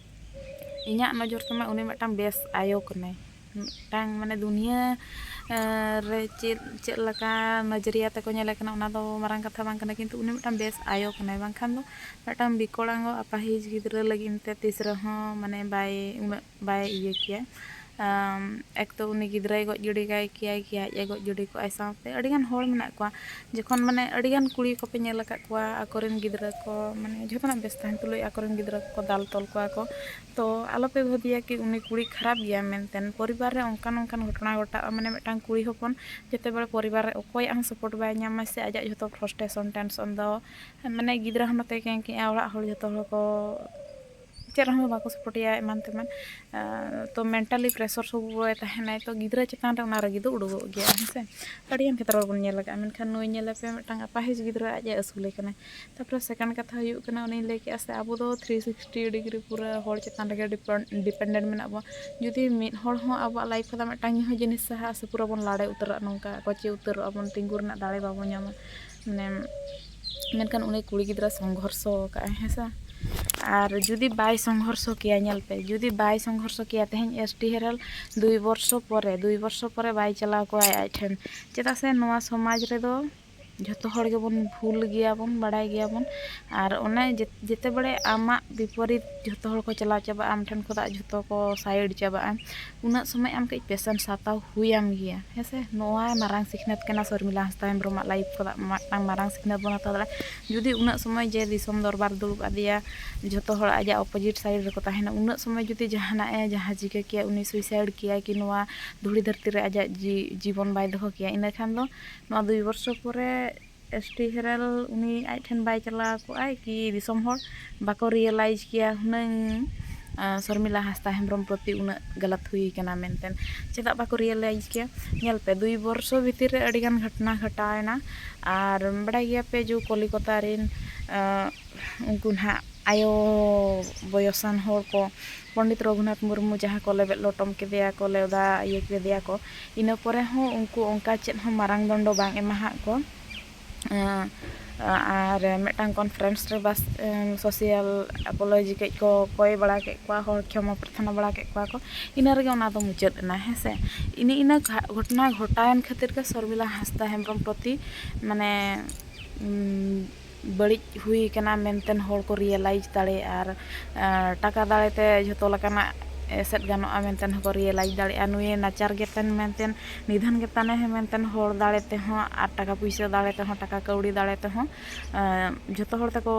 ᱤᱧᱟᱹᱜ ᱱᱚᱡᱚᱨ ᱛᱮᱢᱟ ᱩᱱᱤ ᱢᱤᱫᱴᱟᱝ ᱵᱮᱥ ᱟᱭᱳ ᱠᱟᱱᱟᱭ, ᱢᱤᱫᱴᱟᱝ ᱢᱟᱱᱮ ᱫᱩᱱᱤᱭᱟᱹ, ᱮᱸ, ᱨᱮ ᱪᱮᱫ, ᱪᱮᱫ ᱞᱮᱠᱟ ᱱᱚᱡᱚᱨᱤᱭᱟ ᱛᱮᱠᱚ ᱧᱮᱞᱮ ᱠᱟᱱᱟ, ᱚᱱᱟ ᱫᱚ ᱢᱟᱨᱟᱝ ᱠᱟᱛᱷᱟ ᱵᱟᱝ ᱠᱟᱱᱟ, ᱠᱤᱱᱛᱩ ᱩᱱᱤ ᱢᱤᱫᱴᱟᱝ ᱵᱮᱥ ᱟᱭᱳ ᱠᱟᱱᱟᱭ᱾ ᱵᱟᱝᱠᱷᱟᱱ ᱫᱚ ᱢᱤᱫᱴᱟᱝ ᱵᱤᱠᱚᱲᱟᱝᱜᱚ ᱟᱯᱟᱦᱤᱡ ᱜᱤᱫᱽᱨᱟᱹ ᱞᱟᱹᱜᱤᱫ ᱛᱮ ᱛᱤᱥ ᱨᱮᱦᱚᱸ ᱢᱟᱱᱮ ᱵᱟᱭ, ᱩᱱᱟᱹᱜ ᱵᱟᱭ ᱤᱭᱟᱹ ᱠᱮᱭᱟ᱾ ᱟᱢ, ᱮᱠ ᱛᱚ ᱩᱱᱤ ᱜᱤᱫᱽᱨᱟᱹᱭ ᱜᱚᱡ ᱜᱤᱰᱤ ᱠᱟᱭ ᱠᱮᱭᱟᱭ, ᱠᱤ ᱟᱡ ᱮ ᱜᱚᱡ ᱜᱤᱰᱤ ᱠᱚᱜᱼᱟᱭ, ᱥᱟᱶᱛᱮ ᱟᱹᱰᱤᱜᱟᱱ ᱦᱚᱲ ᱢᱮᱱᱟᱜ ᱠᱚᱣᱟ᱾ ᱡᱚᱠᱷᱚᱱ ᱢᱟᱱᱮ ᱟᱹᱰᱤᱜᱟᱱ ᱠᱩᱲᱤ ᱠᱚᱯᱮ ᱧᱮᱞ ᱟᱠᱟᱫ ᱠᱚᱣᱟ, ᱟᱠᱚᱨᱮᱱ ᱜᱤᱫᱽᱨᱟᱹ ᱠᱚ ᱢᱟᱱᱮ ᱡᱚᱛᱚᱱᱟᱜ ᱵᱮᱥ ᱛᱟᱦᱮᱱ ᱛᱩᱞᱩᱡ ᱟᱠᱚᱨᱮᱱ ᱜᱤᱫᱽᱨᱟᱹ ᱠᱚᱠᱚ ᱫᱟᱞ ᱛᱚᱞ ᱠᱚᱣᱟ ᱠᱚ᱾ ᱛᱚ ᱟᱞᱚᱯᱮ ᱵᱷᱟᱹᱵᱤᱭᱟ ᱠᱤ ᱩᱱᱤ ᱠᱩᱲᱤ ᱠᱷᱟᱨᱟᱯ ᱜᱮᱭᱟ ᱢᱮᱱᱛᱮ᱾ ᱯᱚᱨᱤᱵᱟᱨ ᱨᱮ ᱚᱱᱠᱟᱱ ᱚᱱᱠᱟᱱ ᱜᱷᱚᱴᱚᱱᱟ ᱜᱷᱚᱴᱟᱜᱼᱟ, ᱢᱟᱱᱮ ᱢᱤᱫᱴᱟᱝ ᱠᱩᱲᱤ ᱦᱚᱯᱚᱱ ᱡᱮᱛᱮ ᱵᱮᱲᱮ ᱯᱚᱨᱤᱵᱟᱨ ᱨᱮ ᱚᱠᱚᱭᱟᱜ ᱦᱚᱸ support ᱵᱟᱭ ᱧᱟᱢᱟ ᱥᱮ, ᱟᱡᱟᱜ ᱡᱷᱚᱛᱚ frustration tension ᱫᱚ ᱢᱟᱱᱮ ᱜᱤᱫᱽᱨᱟᱹ ᱦᱚᱸ ᱱᱚᱛᱮ ᱠᱮᱸᱠᱮᱜᱼᱟ, ᱚᱲᱟᱜ ᱦᱚᱲ ᱡᱷᱚᱛᱚ ᱦᱚᱲ ᱠᱚ ᱪᱮᱫ ᱨᱮᱦᱚᱸ ᱵᱟᱠᱚ ᱥᱟᱯᱳᱨᱴᱮᱭᱟ ᱮᱢᱟᱱ ᱛᱮᱢᱟᱱ᱾ ᱛᱚ mentally pressure ᱥᱚᱵ ᱥᱚᱢᱚᱭ ᱛᱟᱦᱮᱱᱟᱭ, ᱛᱚ ᱜᱤᱫᱽᱨᱟᱹ ᱪᱮᱛᱟᱱ ᱨᱮ ᱚᱱᱟ ᱨᱟᱹᱜᱤ ᱫᱚ ᱩᱰᱩᱠᱚᱜ ᱜᱮᱭᱟ, ᱦᱮᱸ ᱥᱮ᱾ ᱟᱹᱰᱤᱜᱟᱱ ᱠᱷᱮᱛᱨᱚ ᱨᱮᱵᱚᱱ ᱧᱮᱞ ᱟᱠᱟᱫᱼᱟ᱾ ᱢᱮᱱᱠᱷᱟᱱ ᱱᱩᱭ ᱧᱮᱞᱮ ᱯᱮ, ᱢᱤᱫᱴᱟᱝ ᱟᱯᱟᱦᱤᱡ ᱜᱤᱫᱽᱨᱟᱹ ᱟᱡ ᱮ ᱟᱹᱥᱩᱞᱮ ᱠᱟᱱᱟᱭ᱾ ᱛᱟᱨᱯᱚᱨᱮ second ᱠᱟᱛᱷᱟ ᱦᱩᱭᱩᱜ ᱠᱟᱱᱟ, ᱩᱱᱤᱧ ᱞᱟᱹᱭ ᱠᱮᱜᱼᱟ ᱥᱮ, ᱟᱵᱚ ᱫᱚ three sixty degree ᱯᱩᱨᱟᱹ ᱦᱚᱲ ᱪᱮᱛᱟᱱ ᱨᱮᱜᱮ depend ᱢᱮᱱᱟᱜ ᱵᱚᱱᱟ᱾ ᱡᱩᱫᱤ ᱢᱤᱫ ᱦᱚᱲ ᱦᱚᱸ ᱟᱵᱚᱣᱟᱜ life ᱠᱷᱚᱱᱟᱜ ᱢᱤᱫᱴᱟᱝ ᱦᱚᱸ ᱡᱤᱱᱤᱥ ᱥᱟᱦᱟᱜᱼᱟ ᱥᱮ, ᱯᱩᱨᱟᱹ ᱵᱚᱱ ᱞᱟᱲᱮ ᱩᱛᱟᱹᱨᱚᱜᱼᱟ, ᱱᱚᱝᱠᱟ ᱠᱚᱪᱮ ᱩᱛᱟᱹᱨᱚᱜᱼᱟ ᱵᱚᱱ, ᱛᱤᱸᱜᱩ ᱨᱮᱱᱟᱜ ᱫᱟᱲᱮ ᱵᱟᱵᱚᱱ ᱧᱟᱢᱟ᱾ ᱢᱟᱱᱮ ᱢᱮᱱᱠᱷᱟᱱ ᱩᱱᱤ ᱠᱩᱲᱤ ᱜᱤᱫᱽᱨᱟᱹ ᱥᱚᱝᱜᱷᱚᱨᱥᱚ ᱟᱠᱟᱫᱼᱟᱭ, ᱦᱮᱸ ᱥᱮ᱾ ᱟᱨ ᱡᱩᱫᱤ ᱵᱟᱭ ᱥᱚᱝᱜᱷᱚᱨᱥᱚ ᱠᱮᱭᱟ, ᱧᱮᱞ ᱯᱮ, ᱡᱩᱫᱤ ᱵᱟᱭ ᱥᱚᱝᱜᱷᱚᱨᱥᱚ ᱠᱮᱭᱟ, ᱛᱮᱦᱮᱧ ᱮᱥ ᱴᱤ ᱦᱮᱨᱮᱞ ᱫᱩᱭ ᱵᱚᱨᱥᱚ ᱯᱚᱨᱮ, ᱫᱩᱭ ᱵᱚᱨᱥᱚ ᱯᱚᱨᱮ ᱵᱟᱭ ᱪᱟᱞᱟᱣ ᱠᱚᱜᱼᱟᱭ ᱟᱡ ᱴᱷᱮᱱ᱾ ᱪᱮᱫᱟᱜ ᱥᱮ ᱱᱚᱣᱟ ᱥᱚᱢᱟᱡᱽ ᱨᱮᱫᱚ ᱡᱷᱚᱛᱚ ᱦᱚᱲ ᱜᱮᱵᱚᱱ ᱵᱷᱩᱞ ᱜᱮᱭᱟᱵᱚᱱ, ᱵᱟᱲᱟᱭ ᱜᱮᱭᱟᱵᱚᱱ᱾ ᱟᱨ ᱚᱱᱮ ᱡᱮ-, ᱡᱮᱛᱮ ᱵᱟᱲᱮ ᱟᱢᱟᱜ ᱵᱤᱯᱚᱨᱤᱛ ᱡᱷᱚᱛᱚ ᱦᱚᱲ ᱠᱚ ᱪᱟᱞᱟᱣ ᱪᱟᱵᱟᱜᱼᱟ, ᱟᱢ ᱴᱷᱮᱱ ᱠᱷᱚᱱᱟᱜ ᱡᱷᱚᱛᱚ ᱠᱚ side ᱪᱟᱵᱟᱜᱼᱟ, ᱩᱱᱟᱹᱜ ᱥᱚᱢᱚᱭ ᱟᱢ ᱠᱟᱹᱡ patience ᱦᱟᱛᱟᱣ ᱦᱩᱭᱟᱢ ᱜᱮᱭᱟ, ᱦᱮᱸ ᱥᱮ᱾ ᱱᱚᱣᱟ ᱢᱟᱨᱟᱝ ᱥᱤᱠᱷᱱᱟᱹᱛ ᱠᱟᱱᱟ ᱥᱚᱨᱢᱤᱞᱟ ᱦᱟᱸᱥᱫᱟ ᱦᱮᱢᱵᱨᱚᱢᱟᱜ life ᱠᱷᱚᱱᱟᱜ ᱢᱤᱫᱴᱟᱝ ᱢᱟᱨᱟᱝ ᱥᱤᱠᱷᱱᱟᱹᱛ ᱵᱚᱱ ᱦᱟᱛᱟᱣ ᱫᱟᱲᱮᱭᱟᱜᱼᱟ᱾ ᱡᱩᱫᱤ ᱩᱱᱟᱹᱜ ᱥᱚᱢᱚᱭ ᱡᱮ ᱫᱤᱥᱚᱢ ᱫᱚᱨᱵᱟᱨ ᱫᱩᱲᱩᱵ ᱟᱫᱮᱭᱟ, ᱡᱷᱚᱛᱚ ᱦᱚᱲ ᱟᱡᱟᱜ opposite side ᱨᱮᱠᱚ ᱛᱟᱦᱮᱱᱟ, ᱩᱱᱟᱹᱜ ᱥᱚᱢᱚᱭ ᱡᱩᱫᱤ ᱡᱟᱦᱟᱱᱟᱜ ᱮ ᱡᱟᱦᱟᱸ ᱪᱤᱠᱟᱹ ᱠᱮᱭᱟ, ᱩᱱᱤ suicide ᱠᱮᱭᱟ ᱠᱤ ᱱᱚᱣᱟ ᱫᱷᱩᱲᱤ ᱫᱷᱟᱹᱨᱛᱤ ᱨᱮ ᱟᱡᱟᱜ ᱡᱤ-, ᱡᱤᱵᱚᱱ ᱵᱟᱭ ᱫᱚᱦᱚ ᱠᱮᱭᱟ, ᱤᱱᱟᱹ ᱠᱷᱟᱱ ᱫᱚ ᱱᱚᱣᱟ ᱫᱩᱭ ᱵᱚᱨᱥᱚ ᱯᱚᱨᱮ ᱮᱥ ᱴᱤ ᱦᱮᱨᱮᱞ ᱩᱱᱤ ᱟᱡ ᱴᱷᱮᱱ ᱵᱟᱭ ᱪᱟᱞᱟᱣ ᱠᱚᱜᱼᱟᱭ ᱠᱤ ᱫᱤᱥᱚᱢ ᱦᱚᱲ ᱵᱟᱠᱚ realize ᱠᱮᱭᱟ ᱦᱩᱱᱟᱹᱝ, ᱟᱸ, ᱥᱚᱨᱢᱤᱞᱟ ᱦᱟᱸᱥᱫᱟ ᱦᱮᱢᱵᱨᱚᱢ ᱯᱨᱚᱛᱤ ᱩᱱᱟᱹᱜ ᱜᱟᱞᱟᱛ ᱦᱩᱭ ᱠᱟᱱᱟ ᱢᱮᱱᱛᱮ᱾ ᱪᱮᱫᱟᱜ ᱵᱟᱠᱚ realize ᱠᱮᱭᱟ? ᱧᱮᱞ ᱯᱮ, ᱫᱩᱭ ᱵᱚᱨᱥᱚ ᱵᱷᱤᱛᱤᱨ ᱨᱮ ᱟᱹᱰᱤᱜᱟᱱ ᱜᱷᱚᱴᱚᱱᱟ ᱜᱷᱚᱴᱟᱣ ᱮᱱᱟ᱾ ᱟᱨ ᱵᱟᱲᱟᱭ ᱜᱮᱭᱟ ᱯᱮ ᱡᱮ ᱠᱚᱞᱤᱠᱚᱛᱟ ᱨᱮᱱ, ᱟᱸ, ᱩᱱᱠᱩ ᱱᱟᱦᱟᱜ ᱟᱭᱳ ᱵᱚᱭᱚᱥᱟᱱ ᱦᱚᱲ ᱠᱚ, ᱯᱚᱱᱰᱤᱛ ᱨᱚᱜᱷᱩᱱᱟᱛᱷ ᱢᱩᱨᱢᱩ ᱡᱟᱦᱟᱸ ᱠᱚ ᱞᱮᱵᱮᱫ ᱞᱚᱴᱚᱢ ᱠᱮᱫᱮᱭᱟ ᱠᱚ, ᱞᱮᱣᱫᱟ ᱤᱭᱟᱹ ᱠᱮᱫᱮᱭᱟ ᱠᱚ, ᱤᱱᱟᱹ ᱯᱚᱨᱮ ᱦᱚᱸ ᱩᱱᱠᱩ ᱚᱱᱠᱟ ᱪᱮᱫ ᱦᱚᱸ ᱢᱟᱨᱟᱝ ᱫᱚᱱᱰᱚ ᱵᱟᱝ ᱮᱢᱟᱦᱟᱜ ᱠᱚ᱾ ᱟᱸ, ᱟᱨ ᱢᱤᱫᱴᱟᱝ conference ᱨᱮ ᱵᱟᱥ, ᱮᱸ, social apology ᱠᱟᱹᱡ ᱠᱚ ᱠᱚᱭ ᱵᱟᱲᱟ ᱠᱮᱫ ᱠᱚᱣᱟ, ᱦᱚᱲ ᱠᱷᱮᱢᱟ ᱯᱨᱟᱨᱛᱷᱚᱱᱟ ᱵᱟᱲᱟ ᱠᱮᱫ ᱠᱚᱣᱟ ᱠᱚ, ᱤᱱᱟᱹ ᱨᱮᱜᱮ ᱚᱱᱟ ᱫᱚ ᱢᱩᱪᱟᱹᱫ ᱮᱱᱟ, ᱦᱮᱸ ᱥᱮ᱾ ᱤᱱᱟᱹ, ᱤᱱᱟᱹ ᱜᱷᱟ-, ᱜᱷᱚᱴᱚᱱᱟ ᱜᱷᱚᱴᱟᱣᱮᱱ ᱠᱷᱟᱹᱛᱤᱨ ᱜᱮ ᱥᱚᱨᱢᱤᱞᱟ ᱦᱟᱸᱥᱫᱟ ᱦᱮᱢᱵᱨᱚᱢ ᱯᱨᱚᱛᱤ, ᱢᱟᱱᱮ, ᱩᱸ, ᱵᱟᱹᱲᱤᱡ ᱦᱩᱭ ᱠᱟᱱᱟ ᱢᱮᱱᱛᱮ ᱦᱚᱲ ᱠᱚ realize ᱫᱟᱲᱮᱭᱟᱜᱼᱟ᱾ ᱟᱨ, ᱟᱸ, ᱴᱟᱠᱟ ᱫᱟᱲᱮᱛᱮ ᱡᱷᱚᱛᱚ ᱞᱮᱠᱟᱱᱟᱜ ᱮᱥᱮᱫ ᱜᱟᱱᱚᱜᱼᱟ ᱢᱮᱱᱛᱮ ᱦᱚᱸᱠᱚ realize ᱫᱟᱲᱮᱭᱟᱜᱼᱟ᱾ ᱱᱩᱭᱮ ᱱᱟᱪᱟᱨ ᱜᱮᱛᱮᱱ ᱢᱮᱱᱛᱮ, ᱱᱤᱫᱷᱟᱹᱱ ᱜᱮᱛᱟᱱᱮ ᱢᱮᱱᱛᱮ ᱦᱚᱲ ᱫᱟᱲᱮ ᱛᱮᱦᱚᱸ ᱟᱨ ᱴᱟᱠᱟ ᱯᱩᱭᱥᱟᱹ ᱫᱟᱲᱮ ᱛᱮᱦᱚᱸ, ᱴᱟᱠᱟ ᱠᱟᱹᱣᱰᱤ ᱫᱟᱲᱮ ᱛᱮᱦᱚᱸ, ᱟᱸ, ᱡᱷᱚᱛᱚ ᱦᱚᱲ ᱛᱮᱠᱚ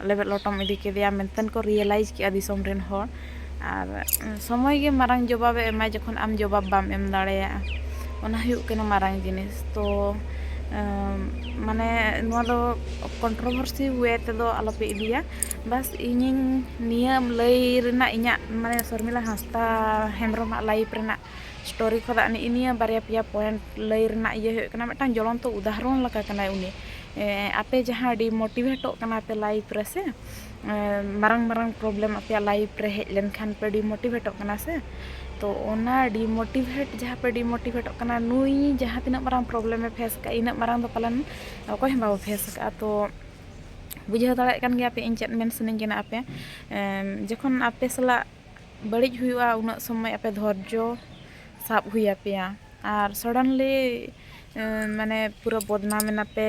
ᱞᱮᱵᱮᱫ ᱞᱚᱴᱚᱢ ᱤᱫᱤ ᱠᱮᱫᱮᱭᱟ ᱢᱮᱱᱛᱮ ᱠᱚ realize ᱠᱮᱜᱼᱟ ᱫᱤᱥᱚᱢ ᱨᱮᱱ ᱦᱚᱲ᱾ ᱟᱨ, ᱩᱸ, ᱥᱚᱢᱚᱭ ᱜᱮ ᱢᱟᱨᱟᱝ ᱡᱚᱵᱟᱵᱮ ᱮᱢᱟ, ᱡᱚᱠᱷᱚᱱ ᱟᱢ ᱡᱚᱵᱟᱵ ᱵᱟᱢ ᱮᱢ ᱫᱟᱲᱮᱭᱟᱜᱼᱟ, ᱚᱱᱟ ᱦᱩᱭᱩᱜ ᱠᱟᱱᱟ ᱢᱟᱨᱟᱝ ᱡᱤᱱᱤᱥ᱾ ᱛᱚ ᱢᱟᱱᱮ ᱱᱚᱣᱟ ᱫᱚ controversy way ᱛᱮᱫᱚ ᱟᱞᱚᱯᱮ ᱤᱫᱤᱭᱟ᱾ ᱵᱟᱥ ᱤᱧᱤᱧ ᱱᱤᱭᱟᱹ ᱞᱟᱹᱭ ᱨᱮᱱᱟᱜ ᱤᱧᱟᱹᱜ ᱢᱟᱱᱮ ᱥᱚᱨᱢᱤᱞᱟ ᱦᱟᱸᱥᱫᱟ ᱦᱮᱢᱵᱨᱚᱢᱟᱜ life ᱨᱮᱱᱟᱜ story ᱠᱷᱚᱱᱟᱜ ᱱᱤᱭᱟᱹ ᱵᱟᱨᱭᱟ ᱯᱮᱭᱟ point ᱞᱟᱹᱭ ᱨᱮᱱᱟᱜ ᱤᱭᱟᱹ ᱦᱩᱭᱩᱜ ᱠᱟᱱᱟ, ᱢᱤᱫᱴᱟᱝ ᱡᱚᱞᱚᱱᱛᱚ ᱩᱫᱟᱦᱚᱨᱚᱱ ᱞᱮᱠᱟ ᱠᱟᱱᱟᱭ ᱩᱱᱤ᱾ ᱟᱯᱮ ᱡᱟᱦᱟᱸ demotivateᱚᱜ ᱠᱟᱱᱟ ᱯᱮ life ᱨᱮ ᱥᱮ, ᱢᱟᱨᱟᱝ ᱢᱟᱨᱟᱝ problem ᱟᱯᱮᱭᱟᱜ life ᱨᱮ ᱦᱮᱡ ᱞᱮᱱᱠᱷᱟᱱ ᱯᱮ demotivateᱚᱜ ᱠᱟᱱᱟ ᱥᱮ, ᱛᱚ ᱚᱱᱟ demotivate ᱡᱟᱦᱟᱸ ᱯᱮ demotivateᱚᱜ ᱠᱟᱱᱟ, ᱱᱩᱭ ᱡᱟᱦᱟᱸ ᱛᱤᱱᱟᱹᱜ ᱢᱟᱨᱟᱝ problemᱮ face ᱟᱠᱟᱫᱼᱟ, ᱤᱱᱟᱹᱜ ᱢᱟᱨᱟᱝ ᱫᱚ ᱯᱟᱞᱮᱱ ᱚᱠᱚᱭ ᱦᱚᱸ ᱵᱟᱵᱚ face ᱟᱠᱟᱫᱼᱟ᱾ ᱛᱚ ᱵᱩᱡᱷᱟᱹᱣ ᱫᱟᱲᱮᱭᱟᱜ ᱠᱟᱱ ᱜᱮᱭᱟ ᱯᱮ ᱤᱧ ᱪᱮᱫ ᱢᱮᱱ ᱥᱟᱱᱟᱧ ᱠᱟᱱᱟ ᱟᱯᱮ᱾ ᱡᱚᱠᱷᱚᱱ ᱟᱯᱮ ᱥᱟᱞᱟᱜ ᱵᱟᱹᱲᱤᱡ ᱦᱩᱭᱩᱜᱼᱟ, ᱩᱱᱟᱹᱜ ᱥᱚᱢᱚᱭ ᱟᱯᱮ ᱫᱷᱳᱨᱡᱚ ᱥᱟᱵ ᱦᱩᱭ ᱟᱯᱮᱭᱟ᱾ ᱟᱨ suddenly ᱢᱟᱱᱮ ᱯᱩᱨᱟᱹ ᱵᱚᱫᱱᱟᱢ ᱮᱱᱟ ᱯᱮ,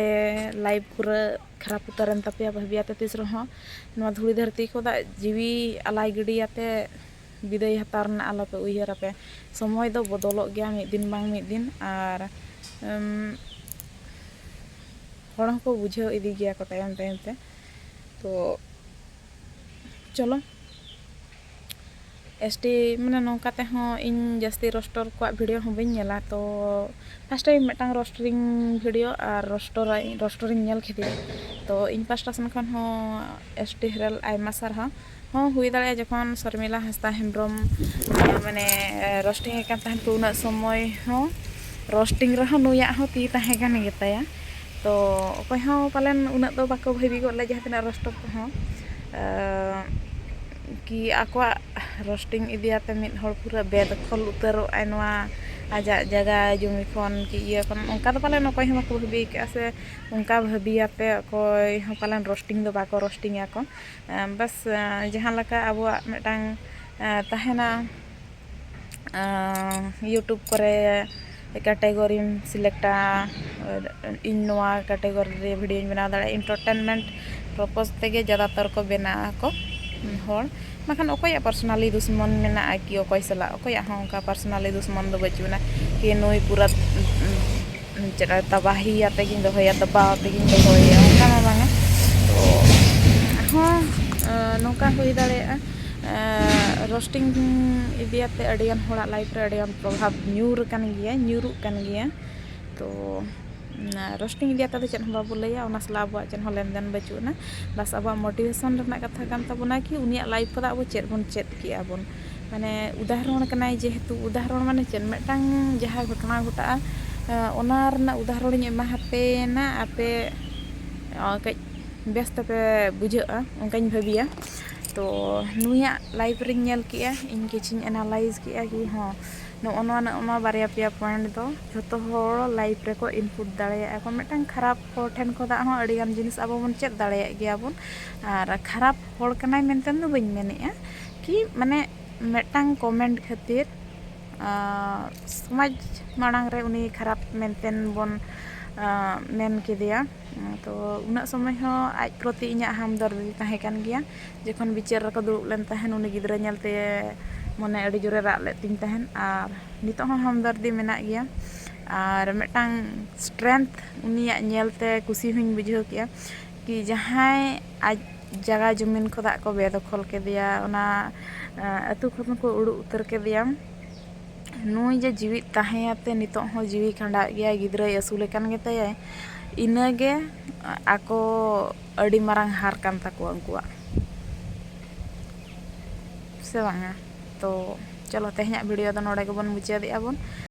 life ᱯᱩᱨᱟᱹ ᱠᱷᱟᱨᱟᱯ ᱩᱛᱟᱹᱨᱮᱱ ᱛᱟᱯᱮᱭᱟ᱾ ᱵᱷᱟᱹᱵᱤᱭᱟᱛᱮ ᱛᱤᱥ ᱨᱮᱦᱚᱸ ᱱᱚᱣᱟ ᱫᱷᱩᱲᱤ ᱫᱷᱟᱹᱨᱛᱤ ᱠᱷᱚᱱᱟᱜ ᱡᱤᱣᱤ ᱟᱞᱟᱭ ᱜᱤᱰᱤᱭᱟᱛᱮ ᱵᱤᱫᱟᱹᱭ ᱦᱟᱛᱟᱣ ᱨᱮᱱᱟᱜ ᱟᱞᱚᱯᱮ ᱩᱭᱦᱟᱹᱨ ᱟᱯᱮ᱾ ᱥᱚᱢᱚᱭ ᱫᱚ ᱵᱚᱫᱚᱞᱚᱜ ᱜᱮᱭᱟ ᱢᱤᱫ ᱫᱤᱱ ᱵᱟᱝ ᱢᱤᱫ ᱫᱤᱱ, ᱟᱨ ᱦᱚᱲ ᱦᱚᱸᱠᱚ ᱵᱩᱡᱷᱟᱹᱣ ᱤᱫᱤ ᱜᱮᱭᱟ ᱠᱚ ᱛᱟᱭᱚᱢ ᱛᱟᱭᱚᱢ ᱛᱮ᱾ ᱛᱚ ᱪᱚᱞᱚ, ST ᱢᱟᱱᱮ ᱱᱚᱝᱠᱟ ᱛᱮᱦᱚᱸ ᱤᱧ ᱡᱟᱹᱥᱛᱤ roaster ᱠᱚᱣᱟᱜ video ᱦᱚᱸ ᱵᱟᱹᱧ ᱧᱮᱞᱟ᱾ ᱛᱚ first time ᱢᱤᱫᱴᱟᱝ roasting video ᱟᱨ roaster roasterᱤᱧ ᱧᱮᱞ ᱠᱮᱫᱮᱭᱟ᱾ ᱛᱚ ᱤᱧ ᱯᱟᱥᱴᱟ ᱥᱮᱱ ᱠᱷᱚᱱ ᱦᱚᱸ ST ᱦᱮᱨᱮᱞ ᱟᱭᱢᱟ ᱥᱟᱨᱦᱟᱣ᱾ ᱦᱚᱸ ᱦᱩᱭ ᱫᱟᱲᱮᱭᱟᱜᱼᱟ ᱡᱚᱠᱷᱚᱱ ᱥᱚᱨᱢᱤᱞᱟ ᱦᱟᱸᱥᱫᱟ ᱦᱮᱢᱵᱨᱚᱢ ᱢᱟᱱᱮ roastingᱮ ᱠᱟᱱ ᱛᱟᱦᱮᱱ, ᱛᱚ ᱩᱱᱟᱹᱜ ᱥᱚᱢᱚᱭ ᱦᱚᱸ roasting ᱨᱮᱦᱚᱸ ᱱᱩᱭᱟᱜ ᱦᱚᱸ ᱛᱤ ᱛᱟᱦᱮᱸ ᱠᱟᱱ ᱜᱮᱛᱟᱭᱟ᱾ ᱛᱚ ᱚᱠᱚᱭ ᱦᱚᱸ ᱯᱟᱞᱮᱱ ᱩᱱᱟᱹᱜ ᱫᱚ ᱵᱟᱠᱚ ᱵᱷᱟᱹᱵᱤ ᱜᱚᱫ ᱞᱮᱫ ᱡᱟᱦᱟᱸ ᱛᱤᱱᱟᱹᱜ roaster ᱠᱚᱦᱚᱸ, ᱠᱤ ᱟᱠᱚᱣᱟᱜ roasting ᱤᱫᱤᱭᱟᱛᱮ ᱢᱤᱫ ᱦᱚᱲ ᱯᱩᱨᱟᱹ ᱵᱮᱫᱚᱠᱷᱚᱞ ᱩᱛᱟᱹᱨᱚᱜ ᱟᱭ ᱱᱚᱣᱟ ᱟᱡᱟᱜ ᱡᱟᱭᱜᱟ ᱡᱚᱢᱤ ᱠᱷᱚᱱ ᱠᱤ ᱤᱭᱟᱹ ᱠᱷᱚᱱ, ᱚᱱᱠᱟ ᱫᱚ ᱯᱟᱞᱮᱱ ᱚᱠᱚᱭ ᱦᱚᱸ ᱵᱟᱠᱚ ᱵᱷᱟᱹᱵᱤ ᱟᱠᱟᱫᱼᱟ ᱥᱮ ᱚᱱᱠᱟ ᱵᱷᱟᱹᱵᱤᱭᱟᱛᱮ ᱚᱠᱚᱭ ᱦᱚᱸ ᱯᱟᱞᱮᱱ roasting ᱫᱚ ᱵᱟᱠᱚ roasting ᱟᱠᱚ᱾ ᱵᱟᱥ ᱡᱟᱦᱟᱸ ᱞᱮᱠᱟ ᱟᱵᱚᱣᱟᱜ ᱢᱤᱫᱴᱟᱝ ᱛᱟᱦᱮᱱᱟ, YouTube ᱠᱚᱨᱮ categoryᱢ selectᱟ, ᱤᱧ ᱱᱚᱣᱟ category ᱨᱮ videoᱧ ᱵᱮᱱᱟᱣ ᱫᱟᱲᱮᱭᱟᱜᱼᱟ, entertainment purpose ᱛᱮᱜᱮ ᱡᱟᱫᱟᱛᱚᱨ ᱠᱚ ᱵᱮᱱᱟᱣ ᱟᱠᱚ ᱦᱚᱲ᱾ ᱵᱟᱠᱷᱟᱱ ᱚᱠᱚᱭᱟᱜ personally ᱫᱩᱥᱢᱚᱱ ᱢᱮᱱᱟᱜᱼᱟ ᱠᱤ ᱚᱠᱚᱭ ᱥᱟᱞᱟᱜ? ᱚᱠᱚᱭᱟᱜ ᱦᱚᱸ ᱚᱱᱠᱟ personally ᱫᱩᱥᱢᱚᱱ ᱫᱚ ᱵᱟᱹᱪᱩᱜ ᱟᱱᱟ ᱠᱤ ᱱᱩᱭ ᱯᱩᱨᱟᱹ ᱪᱮᱫ ᱛᱟᱵᱟᱦᱤ ᱟᱛᱮ ᱜᱤᱧ ᱫᱚᱦᱚᱭᱟ, ᱫᱟᱵᱟᱣ ᱟᱛᱮ ᱜᱤᱧ ᱫᱚᱦᱚᱭᱟ, ᱚᱱᱠᱟ ᱢᱟ ᱵᱟᱝᱟ᱾ ᱛᱚ ᱦᱚᱸ ᱱᱚᱝᱠᱟ ᱦᱩᱭ ᱫᱟᱲᱮᱭᱟᱜᱼᱟ, roasting ᱤᱫᱤᱭᱟᱛᱮ ᱟᱹᱰᱤᱜᱟᱱ ᱦᱚᱲᱟᱜ life ᱨᱮ ᱟᱹᱰᱤᱜᱟᱱ ᱯᱨᱚᱵᱷᱟᱵᱽ ᱧᱩᱨ ᱟᱠᱟᱱ ᱜᱮᱭᱟ, ᱧᱩᱨᱩᱜ ᱠᱟᱱ ᱜᱮᱭᱟ᱾ ᱛᱚ ᱨᱳᱥᱴᱤᱝ ᱤᱫᱤ ᱠᱟᱛᱮ ᱫᱚ ᱪᱮᱫ ᱦᱚᱸ ᱵᱟᱵᱚ ᱞᱟᱹᱭᱟ, ᱚᱱᱟ ᱥᱟᱞᱟᱜ ᱟᱵᱚᱣᱟᱜ ᱪᱮᱫ ᱦᱚᱸ ᱞᱮᱱᱫᱮᱱ ᱵᱟᱹᱪᱩᱜ ᱟᱱᱟ᱾ ᱵᱟᱥ ᱟᱵᱚᱣᱟᱜ ᱢᱳᱴᱤᱵᱷᱮᱥᱚᱱ ᱨᱮᱱᱟᱜ ᱠᱟᱛᱷᱟ ᱠᱟᱱ ᱛᱟᱵᱚᱱᱟ ᱠᱤ ᱩᱱᱤᱭᱟᱜ ᱞᱟᱭᱤᱯᱷ ᱠᱷᱚᱱᱟᱜ ᱟᱵᱚ ᱪᱮᱫ ᱵᱚᱱ ᱪᱮᱫ ᱠᱮᱜᱼᱟ ᱵᱚᱱ᱾ ᱢᱟᱱᱮ ᱩᱫᱟᱦᱚᱨᱚᱱ ᱠᱟᱱᱟᱭ, ᱡᱮᱦᱮᱛᱩ ᱩᱫᱟᱦᱚᱨᱚᱱ ᱢᱟᱱᱮ ᱪᱮᱫ, ᱢᱤᱫᱴᱟᱝ ᱡᱟᱦᱟᱸ ᱜᱷᱚᱴᱚᱱᱟ ᱜᱷᱚᱴᱟᱜᱼᱟ, ᱚᱱᱟ ᱨᱮᱱᱟᱜ ᱩᱫᱟᱦᱚᱨᱚᱱᱤᱧ ᱮᱢᱟ ᱦᱟᱯᱮᱱᱟ, ᱟᱯᱮ ᱠᱟᱹᱡ ᱵᱮᱥ ᱛᱮᱯᱮ ᱵᱩᱡᱷᱟᱹᱜᱼᱟ, ᱚᱱᱠᱟᱧ ᱵᱷᱟᱹᱵᱤᱭᱟ᱾ ᱛᱚ ᱱᱩᱭᱟᱜ ᱞᱟᱭᱤᱯᱷ ᱨᱤᱧ ᱧᱮᱞ ᱠᱮᱜᱼᱟ, ᱤᱧ ᱠᱤᱪᱷᱤᱧ ᱮᱱᱟᱞᱟᱭᱤᱡᱽ ᱠᱮᱜᱼᱟ ᱠᱤ ᱦᱚᱸ ᱱᱚᱜᱼᱚ ᱱᱚᱣᱟ, ᱱᱚᱜᱼᱚ ᱱᱚᱣᱟ ᱵᱟᱨᱭᱟ ᱯᱮᱭᱟ ᱯᱚᱭᱮᱱᱴ ᱫᱚ ᱡᱷᱚᱛᱚ ᱦᱚᱲ ᱞᱟᱭᱤᱯᱷ ᱨᱮᱠᱚ ᱤᱱᱯᱩᱴ ᱫᱟᱲᱮᱭᱟᱜᱼᱟ ᱠᱚ᱾ ᱢᱤᱫᱴᱟᱝ ᱠᱷᱟᱨᱟᱯ ᱦᱚᱲ ᱴᱷᱮᱱ ᱠᱷᱚᱱᱟᱜ ᱦᱚᱸ ᱟᱹᱰᱤᱜᱟᱱ ᱡᱤᱱᱤᱥ ᱟᱵᱚ ᱵᱚᱱ ᱪᱮᱫ ᱫᱟᱲᱮᱭᱟᱜ ᱜᱮᱭᱟ ᱵᱚᱱ᱾ ᱟᱨ ᱠᱷᱟᱨᱟᱯ ᱦᱚᱲ ᱠᱟᱱᱟᱭ ᱢᱮᱱᱛᱮ ᱫᱚ ᱵᱟᱹᱧ ᱢᱮᱱᱮᱫᱼᱟ ᱠᱤ ᱢᱟᱱᱮ ᱢᱤᱫᱴᱟᱝ ᱠᱚᱢᱮᱱᱴ ᱠᱷᱟᱹᱛᱤᱨ ᱥᱚᱢᱟᱡᱽ ᱢᱟᱲᱟᱝ ᱨᱮ ᱩᱱᱤ ᱠᱷᱟᱨᱟᱯ ᱢᱮᱱᱛᱮ ᱵᱚᱱ ᱢᱮᱱ ᱠᱮᱫᱮᱭᱟ᱾ ᱛᱚ ᱩᱱᱟᱹᱜ ᱥᱚᱢᱚᱭ ᱦᱚᱸ ᱟᱡ ᱯᱨᱚᱛᱤ ᱤᱧᱟᱹᱜ ᱦᱟᱢᱫᱚᱨᱫᱤ ᱛᱟᱦᱮᱸ ᱠᱟᱱ ᱜᱮᱭᱟ᱾ ᱡᱚᱠᱷᱚᱱ ᱵᱤᱪᱟᱹᱨ ᱨᱮᱠᱚ ᱫᱩᱲᱩᱵ ᱞᱮᱱ ᱛᱟᱦᱮᱱ, ᱩᱱᱤ ᱜᱤᱫᱽᱨᱟᱹ ᱧᱮᱞᱛᱮ ᱢᱚᱱᱮ ᱟᱹᱰᱤ ᱡᱳᱨᱮ ᱨᱟᱜ ᱞᱮᱫ ᱛᱤᱧ ᱛᱟᱦᱮᱱ, ᱟᱨ ᱱᱤᱛᱚᱜ ᱦᱚᱸ ᱦᱟᱢᱫᱚᱨᱫᱤ ᱢᱮᱱᱟᱜ ᱜᱮᱭᱟ᱾ ᱟᱨ ᱢᱤᱫᱴᱟᱝ ᱥᱴᱨᱮᱝᱛᱷ ᱩᱱᱤᱭᱟᱜ ᱧᱮᱞᱛᱮ ᱠᱩᱥᱤ ᱦᱚᱸᱧ ᱵᱩᱡᱷᱟᱹᱣ ᱠᱮᱜᱼᱟ ᱠᱤ ᱡᱟᱦᱟᱸᱭ ᱟᱡ ᱡᱟᱭᱜᱟ ᱡᱚᱢᱤᱱ ᱠᱷᱚᱱᱟᱜ ᱠᱚ ᱵᱮᱫᱚᱠᱷᱚᱞ ᱠᱮᱫᱮᱭᱟ, ᱚᱱᱟ ᱟᱹᱛᱩ ᱠᱷᱚᱱ ᱠᱚ ᱩᱰᱩᱠ ᱩᱛᱟᱹᱨ ᱠᱮᱫᱮᱭᱟ, ᱱᱩᱭ ᱡᱮ ᱡᱤᱣᱤᱫ ᱛᱟᱦᱮᱸᱭᱟᱛᱮ ᱱᱤᱛᱚᱜ ᱦᱚᱸ ᱡᱤᱣᱤ ᱠᱷᱟᱸᱰᱟᱣᱮᱫ ᱜᱮᱭᱟᱭ, ᱜᱤᱫᱽᱨᱟᱹᱭ ᱟᱹᱥᱩᱞᱮ ᱠᱟᱱ ᱜᱮᱛᱟᱭᱟᱭ, ᱤᱱᱟᱹᱜᱮ ᱟᱠᱚ ᱟᱹᱰᱤ ᱢᱟᱨᱟᱝ ᱦᱟᱨ ᱠᱟᱱ ᱛᱟᱠᱚᱣᱟ ᱩᱱᱠᱩᱣᱟᱜ, ᱥᱮ ᱵᱟᱝᱟ? ᱛᱚ ᱪᱚᱞᱚ, ᱛᱮᱦᱮᱧᱟᱜ ᱵᱷᱤᱰᱤᱭᱳ ᱫᱚ ᱱᱚᱰᱮ ᱜᱮᱵᱚᱱ ᱢᱩᱪᱟᱹᱫᱮᱜᱼᱟ ᱵᱚᱱ᱾